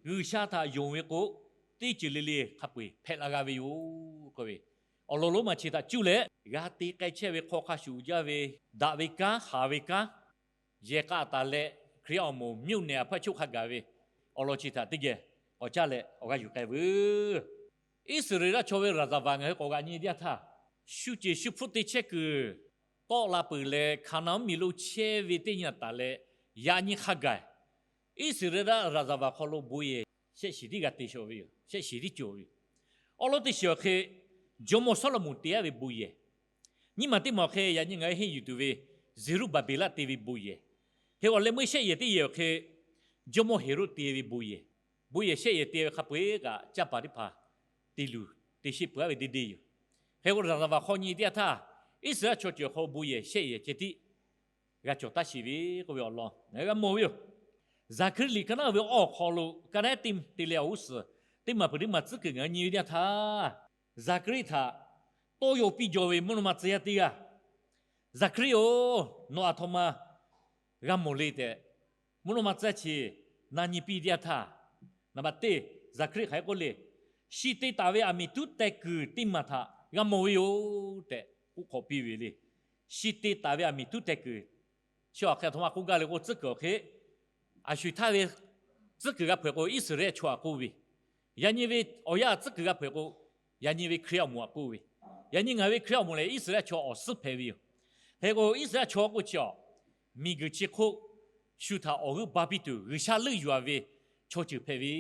G'uiˬsha htaꞈ yonˍ ve k'o, teˇ ceuˬ le le hk'a peu-eˬ hpehꞈ la g'a ve yoˬ k'oˆ ve, awˬ lawn lonˉ ma chi htaꞈ cuˇ leh g'a te k'ai chehˇ ve hk'aw hk'a shuˍ uiˍ jaˇ ve daꞈ ve kanˉ haˍ ve kanˉ yehˬ k'a taˍ leh, Hkriꞈ yaˇ awˬ moˍ မြို့နယ် a hpaˇ choˆ hk'a gaˬ ve awˬ lawn chi htaꞈ teˇ geh k'awꞈ caˇ leh awˬ g'aˇ yuˬ k'ai veuˬ. Iˉsaˍreˍlaˆ chaw ve ရာဇဝင် ngaˬ hui k'awꞈ g'a nyi teˇ yanˇ htaˇ, shu ceˬ shu hpfuhˇ te chehˇ kuiˬ tawˆ la peuˬ leh, Hkaˍnanˍ mvuhˇmiˬ lo chehˇ ve teˇ nyi taˍ leh, yaꞈ nyi hk'a gaˬ Iˉsaˍreˍlaˆ ရာဇဝင် hk'aw lo bon yehˬ shehˆ shiˍ tiˉ g'a te shaw ve yoˬ. Shehˆ shiˍ tiˉ cawˬ ve yoˬ. Awˉ lawˉ teˇ shiˍ awˬ hk'e, jawˇmawˇ Sawˉlaꞈmonˍ te-a ve bon yehˬ, nyiˇ maˬ teˇ maˬ awˬ hk'e yaꞈ nyi ngaˬ hui henˇ yuˬ tuˬ ve Zeˍruˆbaˍbeˍlaˆ te ve bon yehˬ, hk'e awˬ leh meuˇ shehˆ yehˬ teˇ yehˬ awˬ hk'e, jawˇmawˇ Heˍroˆ te ve bon yehˬ, bon yehˬ shehˆ yehˬ te ve hk'a peu-eˬ kaꞈ, caˇ paˍ teˇ hpaˍ te luˬ te sheˆ peuˬ-a ve deˇ deˇ yoˬ. Hk'e k'o, ရာဇဝင် hk'aw nyi teˇ yanˇ htaˇ, Iˉsaˍreˍlaˆ chaw ceuˬ awˬ hk'aw lo bon yehˬ shehˆ yehˬ ceh tiˉ g'a cawˬ taˉ sheˍ ve k'oˆ ve awˬ lawn ngaˬ hui g'a mawˬ ve yoˬ. Zaˍhkiˇriˆ liꞈ ka naˉ ve awˬ hk'aw lo, ka naˉ teˇ te leh awˬ g'uˇ suhˍ teˇ maˬ peuˬ teˇ maˬ tcuhˉ kuiˬ ngaˬ hui nyi ve teˇ yanˇ htaˇ, Zaˍhkiˇriˆ htaꞈ tawˇ yaw piˇ jaw ve mvuhˇ naw ma tcuh yaˇ teˇ g'aˇ, Zaˍhkiˇriˆ-oˬ, nawˬ aˬ htoꞈ ma g'a mawˬ le tehꞈ, mvuhˇ naw ma tcuh yaˇ chi na nyi piˇ teˇ yanˇ htaˇ, naˍ baꞈ teˇ Zaˍhkiˇriˆ hk'aˬ hk'e k'oˆ le, Shi te taˍ ve aˬ miˍ tuˉ teh kuiˬ teˇ maˬ htaꞈ g'a mawˬ ve yoˬ tehꞈ k'oˆ hk'awꞈ piˇ ve le. Shi te taˍ ve aˬ miˍ tuˉ teh kuiˬ chi awˬ hk'e aˬ htoꞈ ma k'oˆ gaˇ le k'o, tcuhˉ kuiˬ awˬ hk'e, aˬ shuˍ htaˇ ve tcuhˉ kuiˬ g'a hpeuꞈ k'o, Iˉsaˍreˍlaˆ chaw htaꞈ k'oˆ ve, yaꞈ nyi ve awˬ yanˇ tcuhˉ kuiˬ g'a hpeuꞈ k'o, yaꞈ nyi ve Hkriꞈ awˬ moˍ htaꞈ k'oˆ ve, yaꞈ nyi ngaˬ ve Hkriꞈ awˬ moˍ lehˬ, Iˉsaˍreˍlaˆ chaw awˬ suhˉ hpehꞈ ve yoˬ. Hk'e k'o, Iˉsaˍreˍlaˆ chaw k'oˆ chi awˬ, miˬguiˬ chi hk'oˆ shu htaꞈ awˬ g'euˆ ba piˇ tuˬ G'uiˬsha leuˆ yuˬ-a ve chaw ceuˬ hpehꞈ ve.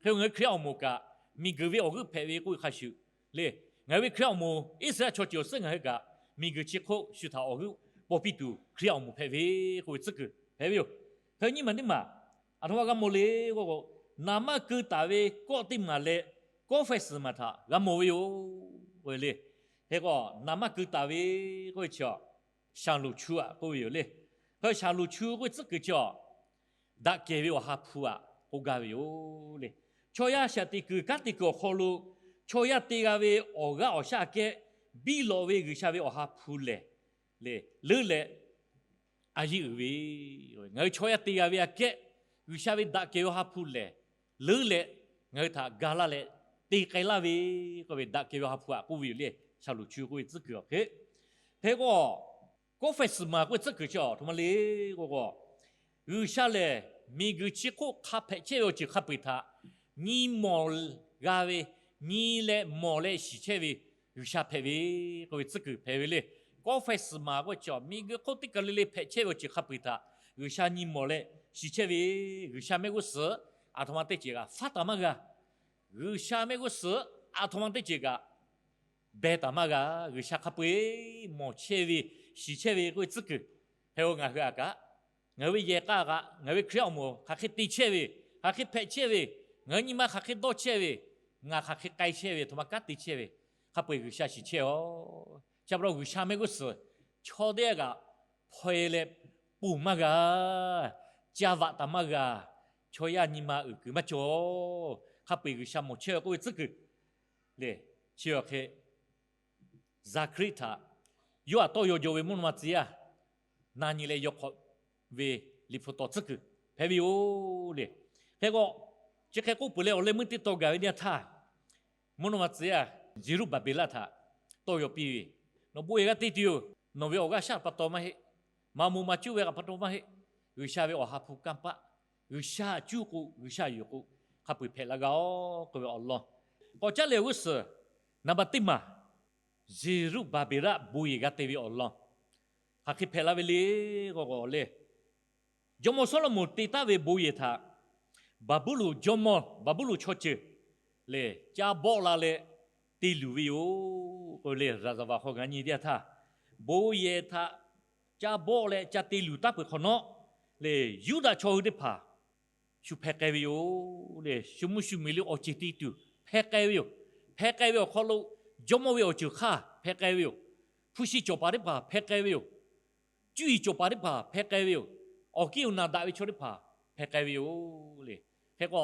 Hk'e k'o, ngaˬ hui Hkriꞈ awˬ moˍ kaꞈ miˬguiˬ ve awˬ g'euˆ hpehꞈ ve k'oˆ ve hk'a shuˍ le, ngaˬ hui ve Hkriꞈ awˬ moˍ Iˉsaˍreˍlaˆ chaw ceuˬ awˬ suhˉ ngaˬ hui kaꞈ miˬguiˬ chi hk'oˆ shu htaꞈ awˬ g'euˆ paw piˇ tuˬ Hkriꞈ awˬ moˍ hpehꞈ ve k'oˆ ve tcuhˉ kuiˬ hpehꞈ ve yoˬ. Hk'e nyiˇ maˬ teˇ maˬ aˬ htoꞈ ma g'a mawˬ le k'o, naˍ manˇ keu taˍ ve kawˆ teˇ maˬ leh kawˆ faiˇ suhˍ maˬ htaꞈ g'a mawˬ ve yoˬ k'oˆ ve le. Hk'e k'o, naˍ manˇ keu taˍ ve k'oˆ ve chi awˬ, shaˍlonˍ chu-a k'oˆ ve yoˬ le. Hk'e shaˍlonˍ chu k'oˆ ve tcuhˉ kuiˬ chi awˬ, daꞈ kehˬ ve awˬ ha hpu-a k'oˆ gaˇ ve yoˬ le. Chaw yaˇ shaꞈ teꞈ kuiˬ kanˉ te kuiˬ awˬ hk'aw lo, chaw yaˇ te g'a ve awˬ g'aˇ awˬ shaˉ aꞈ kehˉ biˇ lawꞈ ve G'uiˬsha ve awˬ ha hpu lehˬ, le, leuˉ leh a yiˇ uiˍ ve, ngaˬ hui chaw yaˇ te g'a ve aꞈ kehˉ G'uiˬsha ve daꞈ kehˬ ve awˬ ha hpu lehˬ, leuˉ leh ngaˬ hui htaꞈ ga laˇ leh te k'ai laˇ ve k'oˆ ve, daꞈ kehˬ ve awˬ ha hpu-a k'oˆ ve yoˬ le. Shaˍlonˍ chu k'oˆ ve tcuhˉ kuiˬ awˬ hk'e, hk'e k'o, kawˆ faiˇ suhˍ maˬ k'oˆ ve tcuhˉ kuiˬ chi aˬ htoꞈ ma le k'o k'o, G'uiˬsha lehˬ miˬguiˬ chi hk'oˆ hk'a hpehꞈ chehˇ ve awˬ ceuˬ hk'a peu-eˬ htaꞈ nyi mawˬ g'a ve, nyi leh mawˬ leh shiˍ chehˇ ve G'uiˬsha hpehꞈ ve k'oˆ ve tcuhˉ kuiˬ hpehꞈ ve le. Kawˆ faiˇ suhˍ maˬ k'oˆ ve chi awˬ, miˬguiˬ hk'oˆ teˇ kaˬ le le hpehꞈ chehˇ ve awˬ ceuˬ hk'a peu-eˬ htaꞈ G'uiˬsha nyi mawˬ leh shiˍ chehˇ ve, G'uiˬsha mehˆ g'uˇ suhˍ aˬ htoꞈ ma teˇ ceuˬ kaꞈ faˉ taˍ maˇ g'a. G'uiˬsha mehˆ g'uˇ suhˍ aˬ htoꞈ ma teˇ ceuˬ kaꞈ beh taˍ maˇ g'a. G'uiˬsha hk'a peu-eˬ mawˬ chehˇ ve, shiˍ chehˇ ve k'oˆ ve tcuhˉ kuiˬ hpehꞈ k'o, ngaˬ hui aꞈ kaꞈ, ngaˬ hui ve yehˬ k'a kaꞈ, ngaˬ hui ve Hkriꞈ awˬ moˍ hk'aˬ hk'e te chehˇ ve, hk'aˬ hk'e hpehꞈ chehˇ ve, ngaˬ hui nyi ma hk'aˬ hk'e dawˇ chehˇ ve, ngaˬ hk'aˬ hk'e k'ai chehˇ ve, aˬ htoꞈ ma kanˉ te chehˇ ve, hk'a peu-eˬ G'uiˬsha shiˍ chehˇ-oˬ. Chi pa taw G'uiˬsha mehˆ g'uˇ suhˍ chaw teˇ g'aˇ kaꞈ hpaw-e leh ponˬ maˇ g'a, ca vaꞈ taˍ maˇ g'a, chaw yaˇ nyi ma uiˍ kuiˬ maˇ cawˬ. Hk'a peu-eˬ G'uiˬsha mawˬ chehˇ k'oˆ ve tcuhˉ kuiˬ le. Chi awˬ hk'e Zaˍhkiˇriˆ htaꞈ yawˇ htaꞈ tawˇ yaw jaw ve mvuhˇ naw ma tcuh yaˇ na nyi leh yaw hk'awꞈ ve Liꞈ hpu taw tcuhˉ kuiˬ hpehꞈ ve yoˬ le. Hk'e k'o, chi hk'e k'oˆ peuˬ leh awˬ leh meuˇ teˇ taw gaˬ ve teˇ yanˇ htaˇ, mvuhˇ naw ma tcuh yaˇ Zeˍruˆbaˍbeˍlaˆ htaꞈ tawˇ yaw piˇ ve, Nawˬ bon yehˬ g'a te tuˬ yoˬ. Nawˬ ve awˬ g'aˇ shaˉ pa taw maˇ heˆ. Maˍ moˍ maˍ cuˇ ve pa taw maˇ heˆ. G'uiˬsha ve awˬ ha hpu kanˇ paˆ, G'uiˬsha cuˇ k'o, G'uiˬsha yuˬ k'o, hk'a peu-eˬ hpehꞈ la g'a-oˬ k'oˆ ve awˬ lawn k'awꞈ caˉ leh awˬ g'uˇ suhˍ naˍ baꞈ teˇ maˬ Zeˍruˆbaˍbeˍlaˆ bon yehˬ g'a te ve awˬ lawn hk'aˬ hk'e hpehꞈ la ve le k'o k'o le, jawˇmawˇ Sawˉlaꞈmonˍ te taˍ ve bon yehˬ htaꞈ Baˍbuˍlonˍ jawˇmawˇ, Baˍbuˍlonˍ chaw ceuˬ lehˬ ca bawˆ la leh te luˬ ve yoˬ k'oˆ ve le. ရာဇဝင် hk'aw ngaˬ nyi teˇ yanˇ htaˇ, bon yehˬ htaꞈ ca bawˆ leh ca te luˬ taˍ peuˬ hk'awꞈ nawˉ le, Yuˇdaꞈ chaw hui teˇ hpaˍ shu hpeh k'ai ve yoˬ le. Shu mvuhˇ shu miˬ le awˬ ceuˬ te tuˬ hpeh k'ai ve yoˬ. Hpeh k'ai ve awˬ hk'aw lo jawˇmawˇ ve awˬ ceuˬ hk'aˇ hpeh k'ai ve yoˬ. Hpu shi cawˬ paˍ teˇ hpaˍ hpeh k'ai ve yoˬ. Cuˇ yiˍ cawˬ paˍ teˇ hpaˍ hpeh k'ai ve yoˬ. Awˬ kiˉ awˬ naˬ daꞈ ve chaw teˇ hpaˍ hpeh k'ai ve yoˬ le. Hk'e k'o,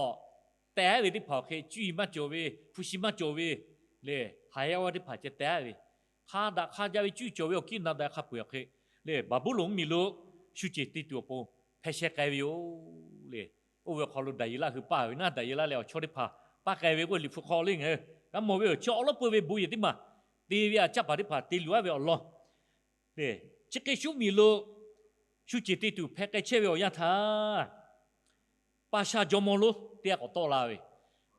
teh-a ve teˇ hpaˍ awˬ hk'e cuˇ yiˍ maˇ cawˬ ve, hpu shi maˇ cawˬ ve le, haˍ yaˇ teˇ hpaˍ ceh teh-a ve, hk'a daꞈ hk'a jaˇ ve cuˇ cawˬ ve awˬ kiˉ naˬ daꞈ hk'a peu-eˬ awˬ hk'e le, Baˍbuˍlonˍ mvuhˇmiˬ lo shu ceuˬ te tuˬ awˬ pon hpeh sheh k'ai ve yoˬ le. Oˇ ve awˬ hk'aw lo Daˍyeˍlaˆ hui paˇ ve naˉ, Daˍyeˍlaˆ leh awˬ chawˇ teˇ hpaˍ paˇ k'ai ve k'oˆ ve Liꞈ hpu hk'aw le ngaˬ hui g'a mawˬ ve yoˬ. Chi awˬ lawˉ peuˬ ve bon yehˬ teˇ maˬ te ve a caˇ paˍ teˇ hpaˍ te luˬ aˉ ve awˬ lawn chi hk'e shu miˬ lo shu ceˬ te tuˬ hpeh k'ai chehˇ ve awˬ yanˇ htaˇ, Paˍsha jawˇmawˇ lonˉ teˇ g'aˇ k'awꞈ tawˆ la ve,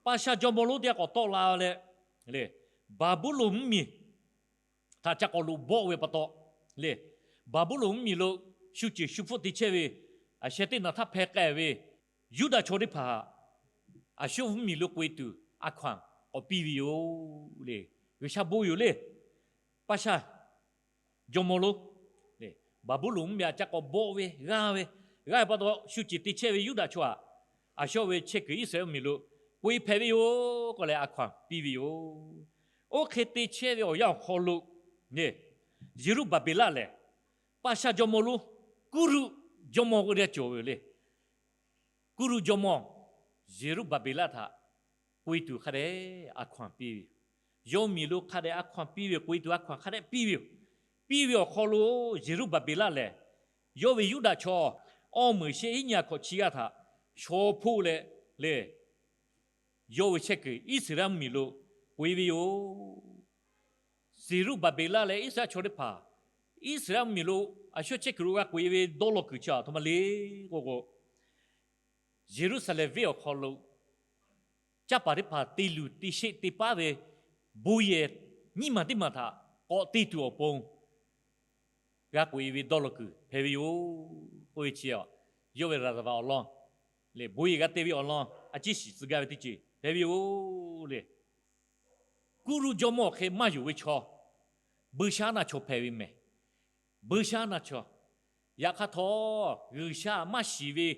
Paˍsha jawˇmawˇ lonˉ teˇ g'aˇ k'awꞈ tawˆ la leh, le, Baˍbuˍlonˍ mvuhˇmiˬ htaꞈ ca k'awꞈ loꞈ bawˆ ve pa taw, le, Baˍbuˍlonˍ mvuhˇmiˬ lo shu ceˬ shu hpfuhˆ te chehˇ ve, aˬ sheh teˇ naˬ htaˇ hpeh k'ai ve Yuˇdaꞈ chaw teˇ hpaˍ aˬ shu mvuhˇmiˬ lo k'oꞈ-e tuˬ a hkaw-anˬ k'awꞈ piˇ ve yoˬ le. G'uiˬsha bon yoˬ le. Paˍsha jawˇmawˇ lonˉ, Baˍbuˍlonˍ mvuhˇmiˬ htaꞈ ca k'awꞈ bawˆ ve g'aˇ ve, g'aˇ ve pa taw shu ceˬ te chehˇ ve Yuˇdaꞈ chaw htaꞈ aˬ shu ve chehˇ kuiˬ Iˉsaˍreˍlaˆ mvuhˇmiˬ lo k'oꞈ-e hpehꞈ ve yoˬ k'oˆ leh a hkaw-anˬ piˇ ve yoˬ. Oˇ hk'e te chehˇ ve awˬ yanˇ awˬ hk'aw lo, Zeˍruˆbaˍbeˍlaˆ lehˬ, Paˍsha jawˇmawˇ lonˉ, Kuˇruˆ jawˇmawˇ k'oˆ teˇ g'aˇ cawˬ ve yoˬ le. Kuˇruˆ jawˇmawˇ Zeˍruˆbaˍbeˍlaˆ htaꞈ k'oꞈ-e tuˬ hk'a dehꞈ a hkaw-anˬ piˇ ve yoˬ. Yawˇ miˬ lo hk'a dehꞈ a hkaw-anˬ piˇ ve yoˬ. K'oꞈ-e tuˬ a hkaw-anˬ hk'a dehꞈ piˇ ve yoˬ. Piˇ ve awˬ hk'aw lo Zeˍruˆbaˍbeˍlaˆ lehˬ, yawˇ ve Yuˇdaꞈ chaw awˇ meuˍ shehˆ hiˉ nyi a hkawꞈ chi g'aˇ htaꞈ shaw hpoˆ leh, le, yawˇ ve chehˇ kuiˬ Iˉsaˍreˍlaˆ mvuhˇmiˬ lo k'oꞈ-e ve yoˬ. Zeˍruˆbaˍbeˍlaˆ leh Iˉsaˍreˍlaˆ chaw teˇ hpaˍ Iˉsaˍreˍlaˆ mvuhˇmiˬ lo aˬ shu chehˇ kuiˬ lo g'a k'oꞈ-e ve dawˇ law kuiˬ chi a htoꞈ ma le k'oˆ k'o, Yeˍruˆsaˍlehnˍ venˇ awˬ hk'aw lo caˇ paˍ teˇ hpaˍ te luˬ te sheˆ te paˉ ve bon yehˬ nyiˇ maˬ teˇ maˬ htaꞈ k'awꞈ te tuˬ awˬ pon g'a k'oꞈ-e ve dawˇ law kuiˬ hpehꞈ ve yoˬ k'oˆ ve chi a, yawˇ ve Raˍzaˍvaˍ awˬ lawn lehˬ, bon yehˬ g'a te ve awˬ lawn a ciˉ shiˍ tcuh gaˇ ve teˇ ceuˬ hpehꞈ ve yoˬ le. Kuˇruˆ jawˇmawˇ awˬ hk'e maˇ yonˍ ve chaw, Buiˇshaˆaˉnaˆ chaw hpehꞈ ve mehˬ. Buiˇshaˆaˉnaˆ chaw. Yaꞈ hk'aˇ htawˇ, G'uiˬsha maˇ shiˍ ve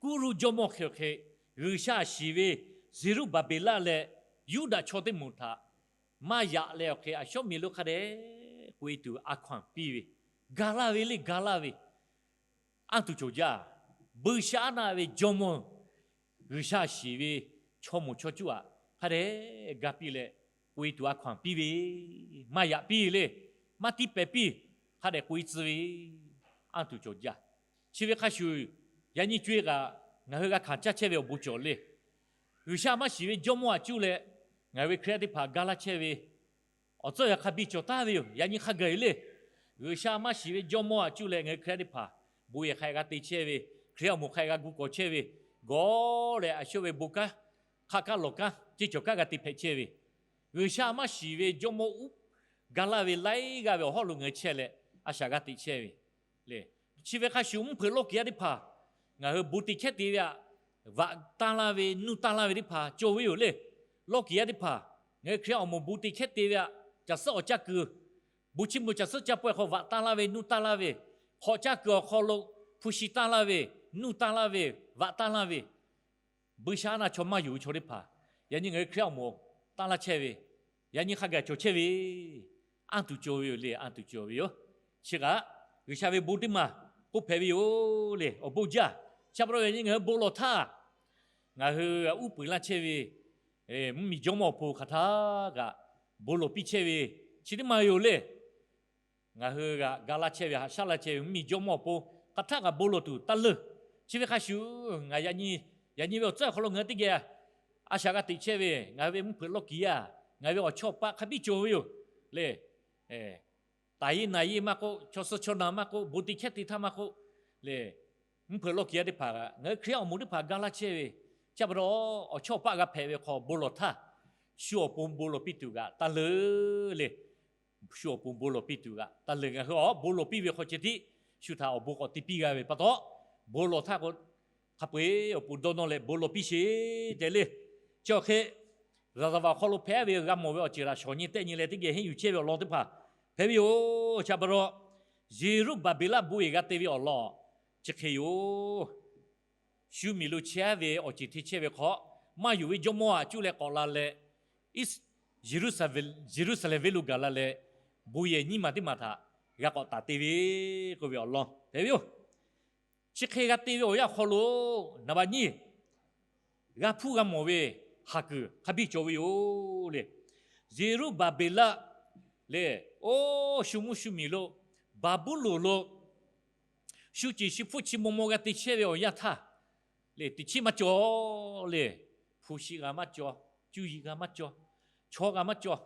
Kuˇruˆ jawˇmawˇ hk'e awˬ hk'e, G'uiˬsha shiˍ ve Zeˍruˆbaˍbeˍlaˆ leh Yuˇdaꞈ chaw teˇ moˍ htaꞈ maˇ yaꞈ leh awˬ hk'e, aˬ shu miˬ lo hk'a dehꞈ k'oꞈ-e tuˬ a hkaw-anˬ piˇ ve, ga laˇ ve le, ga laˇ ve, anˇ tuˬ cawˬ jaˇ. Buiˇshaˆaˉnaˆ ve jawˇmawˇ G'uiˬsha shiˍ ve chaw moˍ chaw cuˇ aꞈ hk'a dehꞈ ga piˇ leh, k'oꞈ-e tuˬ a hkaw-anˬ piˇ ve, maˇ yaꞈ piˇ le, maˇ tiˇ pehˍ piˇ, hk'a dehꞈ k'oꞈ-e tcuh ve, anˇ tuˬ cawˬ jaˇ. Chi ve hk'a shuˍ, yaꞈ nyi co-e kaꞈ ngaˬ hui g'a hkanˍ caˇ chehˇ ve awˬ bon cawˬ le. G'uiˬsha maˇ shiˍ ve jawˇmawˇ aꞈ cuˇ leh ngaˬ hui ve Hkriꞈ yaˇ teˇ hpaˍ ga laˇ chehˇ ve awˬ tcuhˉ awˬ yanˇ hk'a biˇ cawˬ taˍ ve yoˬ. Yaꞈ nyi hk'a gaˬ-e le, G'uiˬsha maˇ shiˍ ve jawˇmawˇ aꞈ cuˇ leh ngaˬ hui Hkriꞈ yaˇ teˇ hpaˍ bon yehˬ hk'a g'a te chehˇ ve, Hkriꞈ awˬ moˍ hk'a g'a gu kawˍ chehˇ ve, gawˬ leh aˬ shu ve bon kanˉ hk'aˆ kanˉ lawˬ kanˉ ceˇ cawˬ kanˉ g'a te hpehꞈ chehˇ ve, G'uiˬsha maˇ shiˍ ve jawˇmawˇ uˉ ga laˇ ve laiˉ g'aˇ ve awˬ hawˉ lo ngaˬ hui chehˇ leh a shaꞈ g'a teꞈ chehˇ ve le. Chi ve hk'a shuˍ, mvuhˇ hpeuꞈ lawˇ kiˬ yaˇ teˇ hpaˍ ngaˬ hui bon te chehˇ te ve aꞈ, vaꞈ tanˇ laˇ ve, nuˇ tanˇ laˇ ve teˇ hpaˍ cawˬ ve yoˬ le. Lawˇ kiˬ yaˇ teˇ hpaˍ, ngaˬ hui Hkriꞈ yaˇ awˬ moˍ bon te chehˇ te ve aꞈ, caˬ suhˉ awˬ caˇ kuiˬ, bon chiˇ mvuh caˬ suhˉ caˇ pawehˇ hk'aw vaꞈ tanˇ laˇ ve, nuˇ tanˇ laˇ ve, hk'awꞈ caˇ kuiˬ awˬ hk'aw lo hpu shi tanˇ laˇ ve, nuˇ tanˇ laˇ ve, vaꞈ tanˇ laˇ ve, Buiˇshaˆaˉnaˆ chaw maˇ yonˍ ve chaw teˇ hpaˍ, yaꞈ nyi ngaˬ hui Hkriꞈ yaˇ awˬ moˍ tanˇ laˇ chehˇ ve, yaꞈ nyi hk'a gaˬ cawˬ chehˇ ve, anˇ tuˬ cawˬ ve yoˬ le, anˇ tuˬ cawˬ ve yoˬ. Chi kaꞈ G'uiˬsha ve bon teˇ maˬ k'oˆ hpehꞈ ve yoˬ le, awˬ bon jaˇ. Chi pa taw yaꞈ nyi ngaˬ hui bon lawˬ htaˇ, ngaˬ hui g'a uˉ peunˍ laˇ chehˇ ve mvuhˇmiˬ jawˇmawˇ awˬ pon hk'aˬ htaˇ kaꞈ bon lawˬ piˇ chehˇ ve, chi teˇ maˬ yoˬ le. Ngaˬ hui g'a ga laˇ chehˇ ve, haꞈ shaˉ laˇ chehˇ ve mvuhˇmiˬ jawˇmawˇ awˬ pon hk'aˬ htaˇ kaꞈ bon lawˬ tuˬ taˇ leuˬ. Chi ve hk'a shuˍ, ngaˬ yaꞈ nyi ve awˬ tcuhˉ awˬ hk'aw lo ngaˬ hui teˇ geh a shaꞈ g'a teꞈ chehˇ ve, ngaˬ hui ve mvuhˇ hpeuꞈ lawˇ kiˬ yaˇ, ngaˬ hui ve awˬ chawˇ awˬ paˆ hk'a biˇ cawˬ ve yoˬ le. Taˍ yeˇ naˍ yeˇ maˇ k'oˆ, chaw suh chaw naˬ maˇ k'oˆ, bon te chehˇ te htaˇ maˇ k'oˆ le, mvuhˇ hpeuꞈ lawˇ kiˬ yaˇ teˇ hpaˍ, ngaˬ hui Hkriꞈ yaˇ awˬ moˍ teˇ hpaˍ ga laˇ chehˇ ve, chi pa taw awˬ chawˇ awˬ paˆ g'a hpehꞈ ve hk'aw bon lawˬ htaˇ, shu awˬ pon bon lawˬ piˇ tuˬ g'aꞈ taˇ leuˬ le. Shu awˬ pon bon lawˬ piˇ tuˬ g'aꞈ taˇ leuˬ. Ngaˬ hui awˬ bon lawˬ piˇ ve hk'aw ceh tiˉ shu htaꞈ awˬ bon k'awꞈ te piˇ g'a ve pa taw, bon lawˬ htaˇ k'o, hk'a peu-eˬ awˬ pon dawˇ nawˇ leh bon lawˬ piˇ sheˍ tehꞈ le. Chi awˬ hk'e, Raˍzaˍvaˍ awˬ hk'aw lo hpehꞈ ve g'a mawˬ ve awˬ ceuˬ htaꞈ shawˍ nyi tehˆ nyi leh teˇ geh henˇ yuˬ chehˇ ve awˬ lawn teˇ hpaˍ hpehꞈ ve yoˬ. Chi pa taw, Yeˍruˆbaˍbeˍlaˆ bon yehˬ g'a te ve awˬ lawn chi hk'e yoˬ. Shu miˬ lo chehˇ ve awˬ ceuˬ te chehˇ ve hk'aw, maˇ yonˍ ve jawˇmawˇ aꞈ cuˇ leh k'awꞈ la leh, Yeˍruˆsaˍlehnˍ venˇ lo gaˬ la leh, bon yehˬ nyiˇ maˬ teˇ maˬ htaꞈ g'a k'awꞈ taˍ te ve k'oˆ ve awˬ lawn hpehꞈ ve yoˬ. Chi hk'e g'a te ve awˬ yanˇ awˬ hk'aw lo, naˍ baꞈ nyiˇ g'a hpuˇ g'a mawˬ ve haˍ kuiˬ hk'a biˇ cawˬ ve yoˬ le. Yeˍruˆbaˍbeˍlaˆ lehˬ, oˇ shu mvuhˇ shu miˬ lo, Baˍbuˍlonˍ lo shu ceˬ shu hpfuhˇ chi maw maw g'a te chehˇ ve awˬ yanˇ htaˇ, Lehˬ, teꞈ chiˉ maˇ cawˬ lehˬ, hpu shi g'a maˇ cawˬ, cuˇ yiˍ g'a maˇ cawˬ, chaw g'a maˇ cawˬ.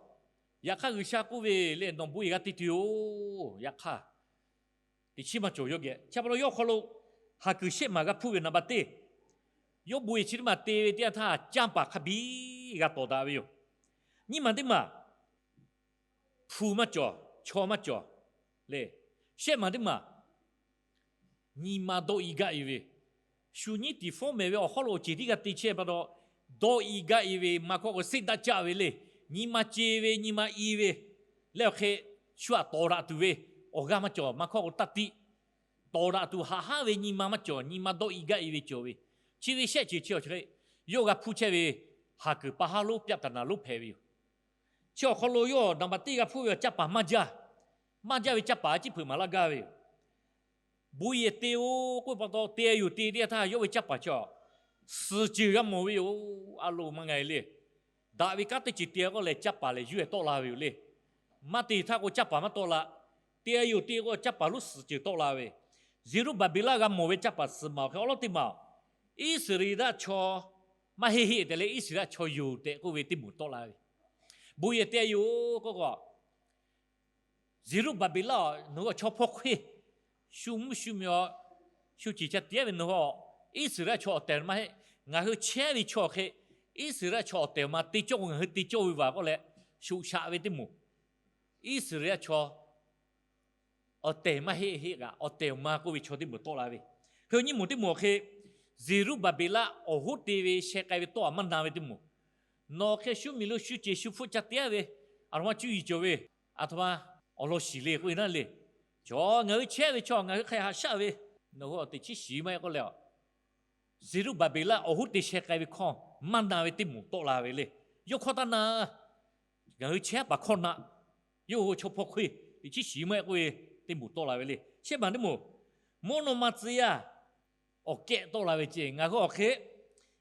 Yaꞈ hk'aˇ, G'uiˬsha k'oˆ ve lehˬ, nawˬ bon yehˬ g'a te tuˬ yoˬ. Yaꞈ hk'aˇ, teꞈ chiˉ maˇ cawˬ yawˇ geh. Chi pa taw yawˇ hk'aw lo haˍ kuiˬ shehˆ maˬ g'a hpuˇ ve naˍ baˆ teˇ, yawˇ bon yehˬ chi teˇ maˬ te ve teˇ yanˇ htaˇ, canˇ paˍ hk'a biˇ g'a tawˍ daꞈ ve yoˬ. Nyiˇ maˬ teˇ maˬ, hpu maˇ cawˬ, chaw maˇ cawˬ lehˬ, shehˆ maˬ teˇ maˬ, nyi ma dawˇ i gaˆ e ve, shu nyiˉ tiˍ fawˉ mehˍ ve awˬ hawˉ lo awˬ ceˬ tiˉ g'a te chehˇ pa taw, dawˇ i gaˆ e ve, maˇ hkawˇ k'o seˆ daꞈ caˆ ve lehˬ, nyi ma ce ve, nyi ma i ve, leh awˬ hk'e shu htaꞈ tawˍ daꞈ tuˬ ve awˬ g'aˇ maˇ cawˬ. Maˇ hkawˇ k'o taˇ tiˆ, tawˍ daꞈ tuˬ haꞈ haˉ ve nyi ma maˇ cawˬ. Nyi ma dawˇ i gaˆ e ve cawˬ ve, chi ve shehˆ ceuˬ chi awˬ hk'e yawˇ g'a hpuˇ chehˇ ve haˍ kuiˬ pa haˉ lonˉ pyaˆ taˍ naˍ lonˉ hpehꞈ ve yoˬ. Chi awˬ hk'aw lo yawˇ naˍ baˆ teˇ g'a hpuˇ ve awˬ canˇ paˍ maˇ jaˇ. Maˇ jaˇ ve canˇ paˍ a ciˉ hpeuꞈ maˍ laˇ gaˇ ve yoˬ. Bon yehˬ te-o k'oˆ pa taw, te-a yoˬ te teˇ yanˇ htaˇ, yawˇ ve canˇ paˍ chi suhˍ ceuˬ g'a mawˬ ve yoˬ. A loˍ maˇ nga e le. Daꞈ ve kanˉ teˇ ceuˬ te k'oˆ leh, canˇ paˍ lehˬ yuˇ ehˍ tawˆ la ve yoˬ le. Maˇ te htaˇ k'o, canˇ paˍ maˇ tawˆ la. Te-a yoˬ te k'o, canˇ paˍ lonˉ suhˍ ceuˬ tawˆ la ve. Zeˍruˆbaˍbeˍlaˆ g'a mawˬ ve canˇ paˍ suhˍ maˬ awˬ hk'e awˉ lawˉ teˇ maˬ, Iˉsaˍreˍlaˆ chaw maˇ heˆ heˆ tehꞈ leh, Iˉsaˍreˍlaˆ chaw yoˬ tehꞈ k'oˆ ve teˇ moˍ tawˆ la ve. Bon yehˬ te-a yoˬ k'oˆ k'o, Zeˍruˆbaˍbeˍlaˆ-oˬ, nawˬ hui chaw hpawˇ hk'oˆ shu mvuhˇ shu miˬ-oˬ, shu ceˬ ca tiˉ ve nawˬ hui Iˉsaˍreˍlaˆ chaw awˬ tehˬ maˇ heˆ. Ngaˬ hui chehˇ ve chaw hk'e Iˉsaˍreˍlaˆ chaw awˬ tehˬ ma te cawˇ k'o, ngaˬ hui te cawˇ ve vaˬ k'oˆ leh, shoꞈ shaꞈ ve teˇ moˍ, Iˉsaˍreˍlaˆ chaw awˬ tehˬ maˇ heˆ heˆ kaꞈ, awˬ tehˬ awˬ ma k'oˆ ve chaw teˇ moˍ tawˆ la ve. Hk'e nyiˇ moˍ teˇ moˍ awˬ hk'e, Zeˍruˆbaˍbeˍlaˆ awˬ hoˉ te ve sheh k'ai ve tawˇ a maˇ na ve teˇ moˍ, nawˬ hk'e shu miˬ lo shu ceˬ shu hpfuhˆ ca tiˉ ve, aˬ htoꞈ ma cuˇ yiˍ cawˬ ve, aˬ htoꞈ ma awˬ lawn shiˍ le k'oˆ ve naˉ le. Chaw ngaˬ hui chehˇ ve chaw ngaˬ hui hk'e haꞈ shaˆ ve, nawˬ hui awˬ teꞈ chiˉ shiˍ maˇ heˆ k'oˆ leh, Zeˍruˆbaˍbeˍlaˆ awˬ hoˉ te sheh k'ai ve hkawˇ maˇ na ve teˇ moˍ tawˆ la ve le. Yawˇ hkawˇ taˇ na, ngaˬ hui chehˇ paˍ hkawˇ na, yawˇ hui chaw hpawˇ hk'oˆ teꞈ chiˉ shiˍ maˇ heˆ k'oˆ ve teˇ moˍ tawˆ la ve le. Shehˆ maˬ teˇ moˍ, mvuhˇ naw ma tcuh yaˇ awˬ kehˉ tawˆ la ve ceˇ. Ngaˬ hui awˬ hk'e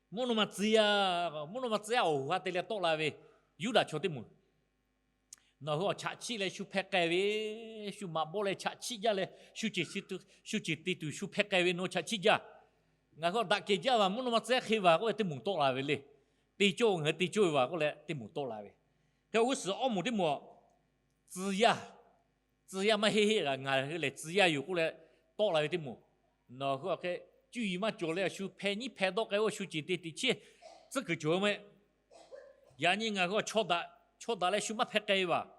mvuhˇ naw ma tcuh yaˇ, mvuhˇ naw ma tcuh yaˇ awˬ hoꞈ ha te leh tawˆ la ve Yuˇdaꞈ chaw teˇ moˍ, nawˬ hui awˬ chaꞈ chiˆ leh shu hpeh k'ai ve, shu maꞈ bawˆ leh chaꞈ chiˆ jaˇ leh, shu ceˬ te tuˬ shu hpeh k'ai ve nawˬ chaꞈ chiˆ jaˇ. Ngaˬ hui awˬ daꞈ kehˬ jaˇ vaˬ, mvuhˇ naw ma tcuh yaˇ hk'e vaˬ k'oˆ leh teˇ moˍ tawˆ la ve le. Te cawˇ ngaˬ hui te cawˇ ve vaˬ k'oˆ leh teˇ moˍ tawˆ la ve. Hk'e g'uˇ suhˍ awˇ moˍ teˇ moˍ, tcuh yaˇ, tcuh yaˇ maˇ heˆ heˆ kaꞈ ngaˬ hui lehˬ tcuh yaˇ yoˬ k'oˆ leh tawˆ la ve teˇ moˍ, nawˬ hui awˬ hk'e cuˇ yiˍ maˇ cawˬ leh shu hpeh nyiˉ hpeh dawˆ k'ai-o, shu ceˬ te teꞈ chiˉ tcuhˉ kuiˬ cawˬ-o meh. Yaꞈ nyi ngaˬ hui chaw daꞈ, chaw daꞈ leh shu maˇ hpeh k'ai ve vaˬ,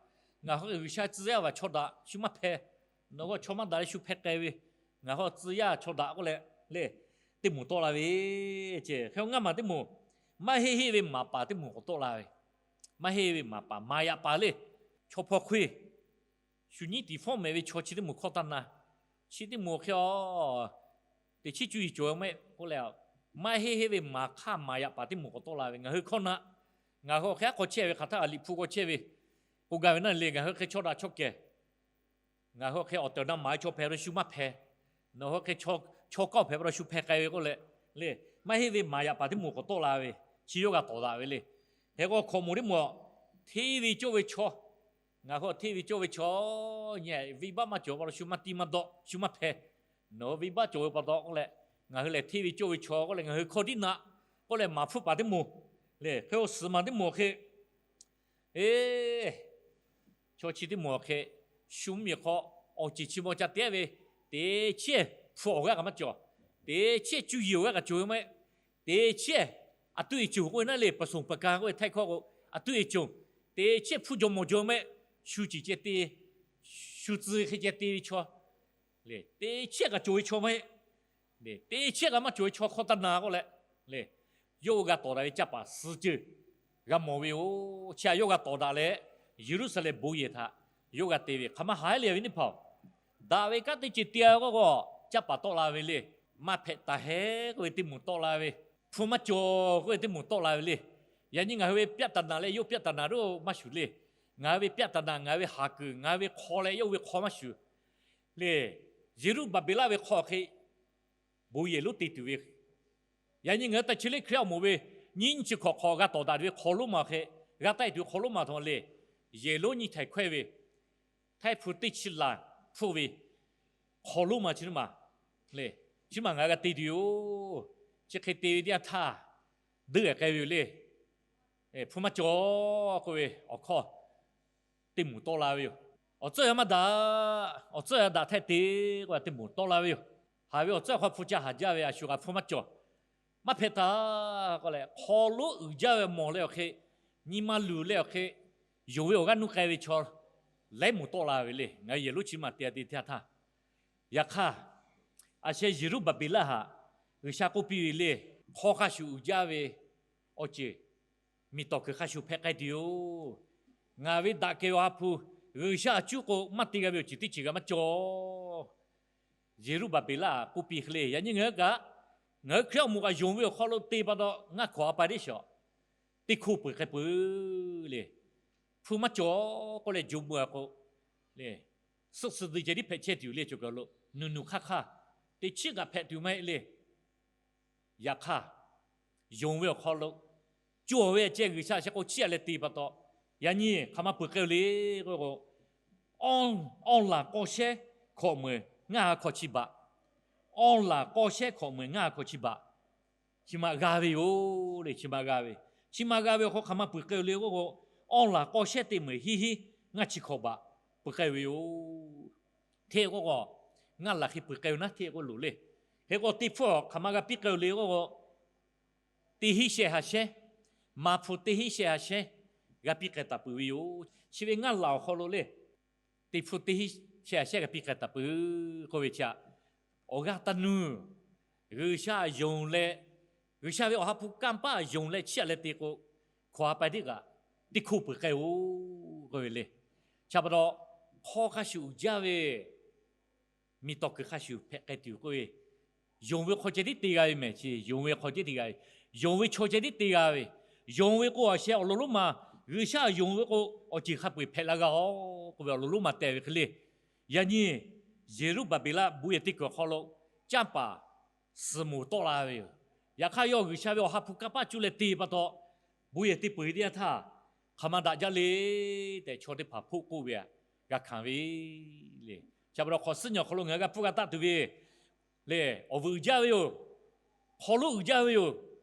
ngaˬ hui G'uiˬsha tcuh yaˇ vaˬ chaw daꞈ shu maˇ hpeh, nawˬ hui chaw maˇ daꞈ leh shu hpeh k'ai ve, ngaˬ hui tcuh yaˇ chaw daꞈ k'oˆ leh le, teˇ moˍ tawˆ la ve ceˇ. Hk'e ngaˇ maˬ teˇ moˍ, maˇ heˆ heˆ ve maˍ paˍ teˇ moˍ k'awꞈ tawˆ la ve. Maˇ heˆ ve maˍ paˍ, maˍ yaꞈ paˍ le. Chaw hpawˇ hk'oˆ shu nyiˉ tiˍ fawˉ mehˍ ve chaw chi teˇ moˍ hkawˇ taˇ na. Chi teˇ moˍ hk'e-a, teꞈ chiˉ cuˇ yiˍ cawˬ-o meh k'oˆ leh, maˇ heˆ heˆ ve maˍ hk'aˇ maˍ yaꞈ paˍ teˇ moˍ k'awꞈ tawˆ la ve. Ngaˬ hui hkawˇ na, ngaˬ hui awˬ hk'e aˉ hk'aw chehˇ ve hk'aˬ htaˇ a liꞈ hpu k'awꞈ chehˇ ve, k'oˆ gaˇ ve naˉ le, ngaˬ hui hk'e chaw daꞈ chaw kehˬ, ngaˬ hui hk'e awˬ tehˬ awˬ na maˍ ve chaw hpehꞈ pa taw shu maˇ hpeh, nawˬ hui hk'e chaw kawˆ hpehꞈ pa taw shu hpeh k'ai ve k'oˆ leh le, maˇ heˆ ve maˍ yaꞈ paˍ teˇ moˍ k'awꞈ tawˆ la ve. Chi yawˇ g'a tawˍ daꞈ ve le. Hk'e k'o hkawꞈ moˍ teˇ moˍ, hteˇ ve cawˇ ve chaw, ngaˬ hui hteˇ ve cawˇ ve chaw nyi, venˇbaˆ maˇ cawˬ pa taw shu maˇ tiˇ maˇ dawˆ shu maˇ hpeh, nawˬ hui venˇbaˆ cawˬ ve pa taw k'oˆ leh, ngaˬ hui lehˬ hteˇ ve cawˇ ve chaw k'oˆ leh ngaˬ hui hkawˇ tiˉ na k'oˆ leh maˍ hpfuhˆ paˍ teˇ moˍ le. Hk'e k'o suhˍ maˬ teˇ moˍ hk'e Eˬ, chaw chi teˇ moˍ awˬ hk'e, shu mvuhˇmiˬ hk'aw awˬ ceˬ chi maw ca teh ve, teꞈ chiˉ hpu awˬ g'aˇ kaꞈ maˇ cawˬ. Teꞈ chiˉ cuˇ yiˍ awˬ g'aˇ kaꞈ cawˬ ve maˇ heˆ. Teꞈ chiˉ aˬ tuˇ eˬ cawˬ k'oˆ ve naˉ le, paˍ soˍ paˍ ka k'oˆ ve htaiˇ hkawˇ k'o, aˬ tuˇ eˬ cawˬ. Teꞈ chiˉ hpu jawˇ mawˬ jawˇ maˇ heˆ. Shu ceˬ ceh te, shu tcuh hk'e ceh te ve chaw le, teꞈ chiˉ kaꞈ cawˬ ve chaw maˇ heˆ. Teꞈ chiˉ kaꞈ maˇ cawˬ ve chaw hkawˇ taˇ na k'oˆ leh le, yawˇ hui g'a tawˍ daꞈ ve caˇ paˍ suhˍ ceuˬ g'a mawˬ ve yoˬ. Chi htaꞈ yawˇ g'a tawˍ daꞈ leh, Yeˍruˆsaˍlehnˍ bon yehˬ htaꞈ yawˇ g'a te ve hk'aˬ ma haˉ le ve teˇ hpaˍ-oˬ, daꞈ ve kanˉ teˇ ceuˬ te-a k'oˆ k'o, caˇ paˍ tawˆ la ve le. Maˇ hpehꞈ taˍ hehˉ k'oˆ ve teˇ moˍ tawˆ la ve, hpu maˇ cawˬ k'oˆ ve teˇ moˍ tawˆ la ve le. Yaꞈ nyi ngaˬ hui ve pyaˆ taˍ naˍ leh yawˇ pyaˆ taˍ naˍ roˇ maˇ shuˍ le. Ngaˬ hui ve pyaˆ taˍ naˍ, ngaˬ hui ve haˍ kuiˬ, ngaˬ hui ve hk'aw leh yawˇ hui ve hk'aw maˇ shuˍ le. Yeˍruˆbaˍbeˍlaˆ ve hk'aw hk'e bon yehˬ lonˉ te tuˬ ve, yaꞈ nyi ngaˬ hui ta chi le Hkriꞈ awˬ moˍ ve nyiˇ nyi chi hkawꞈ hk'aw g'a tawˍ daꞈ tuˬ ve hk'aw lonˉ ma hk'e, g'a taˆ-e tuˬ ve hk'aw lonˉ ma htaꞈ le, yehˬ lonˉ nyi htaiˍ hkawehˇ ve, htaiˇ hpu teˇ chi laˬ hpfuhˆ ve hk'aw lonˉ ma chi teˇ maˬ le, chi maˬ ngaˬ hui g'a te tuˬ yoˬ. Chi hk'e te ve teˇ yanˇ htaˇ, deuˆ k'ai ve yoˬ le. Hpu maˇ cawˬ k'oˆ ve awˬ hkawˇ teˇ moˍ tawˆ la ve yoˬ. Awˬ tcuhˉ yaˇ maˇ daꞈ, awˬ tcuhˉ yaˇ daꞈ htaˇ te k'oˆ ve teˇ moˍ tawˆ la ve yoˬ. Haˍ ve awˬ tcuhˉ awˬ hk'aw hpu ca haˍ jaˇ ve a shu kaꞈ hpu maˇ cawˬ. Maˇ hpehꞈ taˍ k'oˆ leh, hk'aw lonˉ uiˍ jaˇ ve mawˬ leh awˬ hk'e, nyi ma luˬ leh awˬ hk'e, yonˍ ve awˬ g'aˇ nuˇ k'ai ve chaw laiˉ moˍ tawˆ la ve le. Ngaˬ hui yehˬ lonˉ chi maˬ te a te teˇ yanˇ htaˇ, yaꞈ hk'aˇ, a sheh Yeˍruˆbaˍbeˍlaˆ htaꞈ G'uiˬsha k'oˆ piˇ ve le, hk'aw hk'a shuˍ uiˍ jaˇ ve awˬ ceuˬ miˬ tawˍ kuiˬ hk'a shuˍ hpehꞈ k'ai tuˬ yoˬ. Ngaˬ ve daꞈ kehˬ ve Awˬ ha hpu G'uiˬsha a cuˉ k'o, maˇ te g'a ve awˬ ceuˬ teˇ ceuˬ kaꞈ maˇ cawˬ. Yeˍruˆbaˍbeˍlaˆ k'oˆ piˇ hk'e le, yaꞈ nyi ngaˬ hui kaꞈ, ngaˬ hui Hkriꞈ yaˇ awˬ moˍ kaꞈ yonˍ ve awˬ hk'aw lo te pa taw, ngaˇ hkawˍ a pa teˇ shawˍ teˇ hkoˇ peuˬ k'ai peuˬ le. Hpu maˇ cawˬ k'oˆ leh, jawˇmawˇ a k'o le, suhˆ suhˆ dui ceh tiˉ hpehꞈ chehˇ tuˬ le. Cawˬ kaˬ lo nuˬ nuˬ hk'aˇ hk'aˇ teˇ chiˉ kaꞈ hpehꞈ tuˬ maˇ heˆ le. Yaꞈ hk'aˇ, yonˍ ve awˬ hk'aw lo cawˬ ve ceh G'uiˬsha a sheh k'o chiˇ aꞈ leh te pa taw, yaꞈ nyi hk'aˬ ma peuˬ k'ai-o le k'oˆ k'o, awˇ laˬ k'aw shehˉ hkawꞈ meunˍ ngaˇ ha hkawꞈ chi baꞈ. Awˇ laˬ k'aw shehˉ hkawꞈ meunˍ ngaˇ ha hkawꞈ chi baꞈ. Chi ma g'a ve yoˬ le. Chi ma g'a ve, chi ma g'a ve awˬ hk'aw hk'aˬ ma peuˬ k'ai-o le k'oˆ k'o, awˇ laˬ k'aw shehˉ teˇ meunˍ hiˉ hiˉ ngaˇ chi hkawꞈ baꞈ peuˬ k'ai ve yoˬ. Hteˇ k'oˆ k'o, ngaˇ laˬ hk'e peuˬ k'ai-o naˉ hteˇ k'oˆ loˍ le. Hk'e k'o, teˇ hpfuhˇ hk'aˬ ma g'a piˇ k'ai-o le k'oˆ k'o, teˇ hinˉ shehˆ ha shehˉ, ma hpu teˇ hinˉ shehˆ ha shehˉ g'a piˇ k'ai taˍ peuˬ ve yoˬ. Chi ve ngaˇ laˬ awˬ hk'aw lo le, teˇ hpfuhˇ teˇ hinˉ shehˆ ha shehˉ g'a piˇ k'ai taˍ peuˬ k'oˆ ve chi aꞈ, awˬ g'aˇ taˇ nuˇ, G'uiˬsha yonˍ leh, G'uiˬsha ve Awˬ ha hpu kanˇ paˆ yonˍ leh chiˇ aꞈ leh te k'o, hkawꞈ a pa teˇ kaꞈ teˇ hkoˇ peuˬ k'ai-o k'oˆ ve le. Chi pa taw, hk'aw hk'a shuˍ uiˍ jaˇ ve miˬ tawˍ kuiˬ hk'a shuˍ hpehꞈ k'ai tuˬ k'oˆ ve, yonˍ ve hk'aw ceh tiˉ te g'a ve mehˍ chi, yonˍ ve hk'aw ceh tiˉ te g'a ve, yonˍ ve chaw ceh tiˉ te g'a ve, yonˍ ve k'o a sheh awˬ lawn lonˉ ma, G'uiˬsha yonˍ ve k'o, awˬ ceuˬ hk'a peu-eˬ hpehꞈ la g'a-o k'oˆ ve awˬ lawn lonˉ ma teh ve hk'e le. Yaꞈ nyi Yeˍruˆbaˍbeˍlaˆ bon yehˬ teˇ kuiˬ awˬ hk'aw lo canˇ paˍ suhˍ moˍ tawˆ la ve yoˬ. Yaꞈ hk'aˇ, yawˇ G'uiˬsha ve Awˬ ha hpu kanˇ paˆ cuˇ leh te pa taw, bon yehˬ teˇ peuˬ teˇ yanˇ htaˇ, hk'aˬ ma daꞈ jaˇ le tehꞈ chaw teˇ hpaˍ hpoˆ k'oˆ ve aꞈ g'a hkanˍ ve le. Chi pa taw, hk'awꞈ suhˉ nyi awˬ hk'aw lo ngaˬ hui g'a hpuˇ g'a taˆ tuˬ ve le, awˬ vuiˬ uiˍ jaˇ ve yoˬ. Hk'aw lonˉ uiˍ jaˇ ve yoˬ.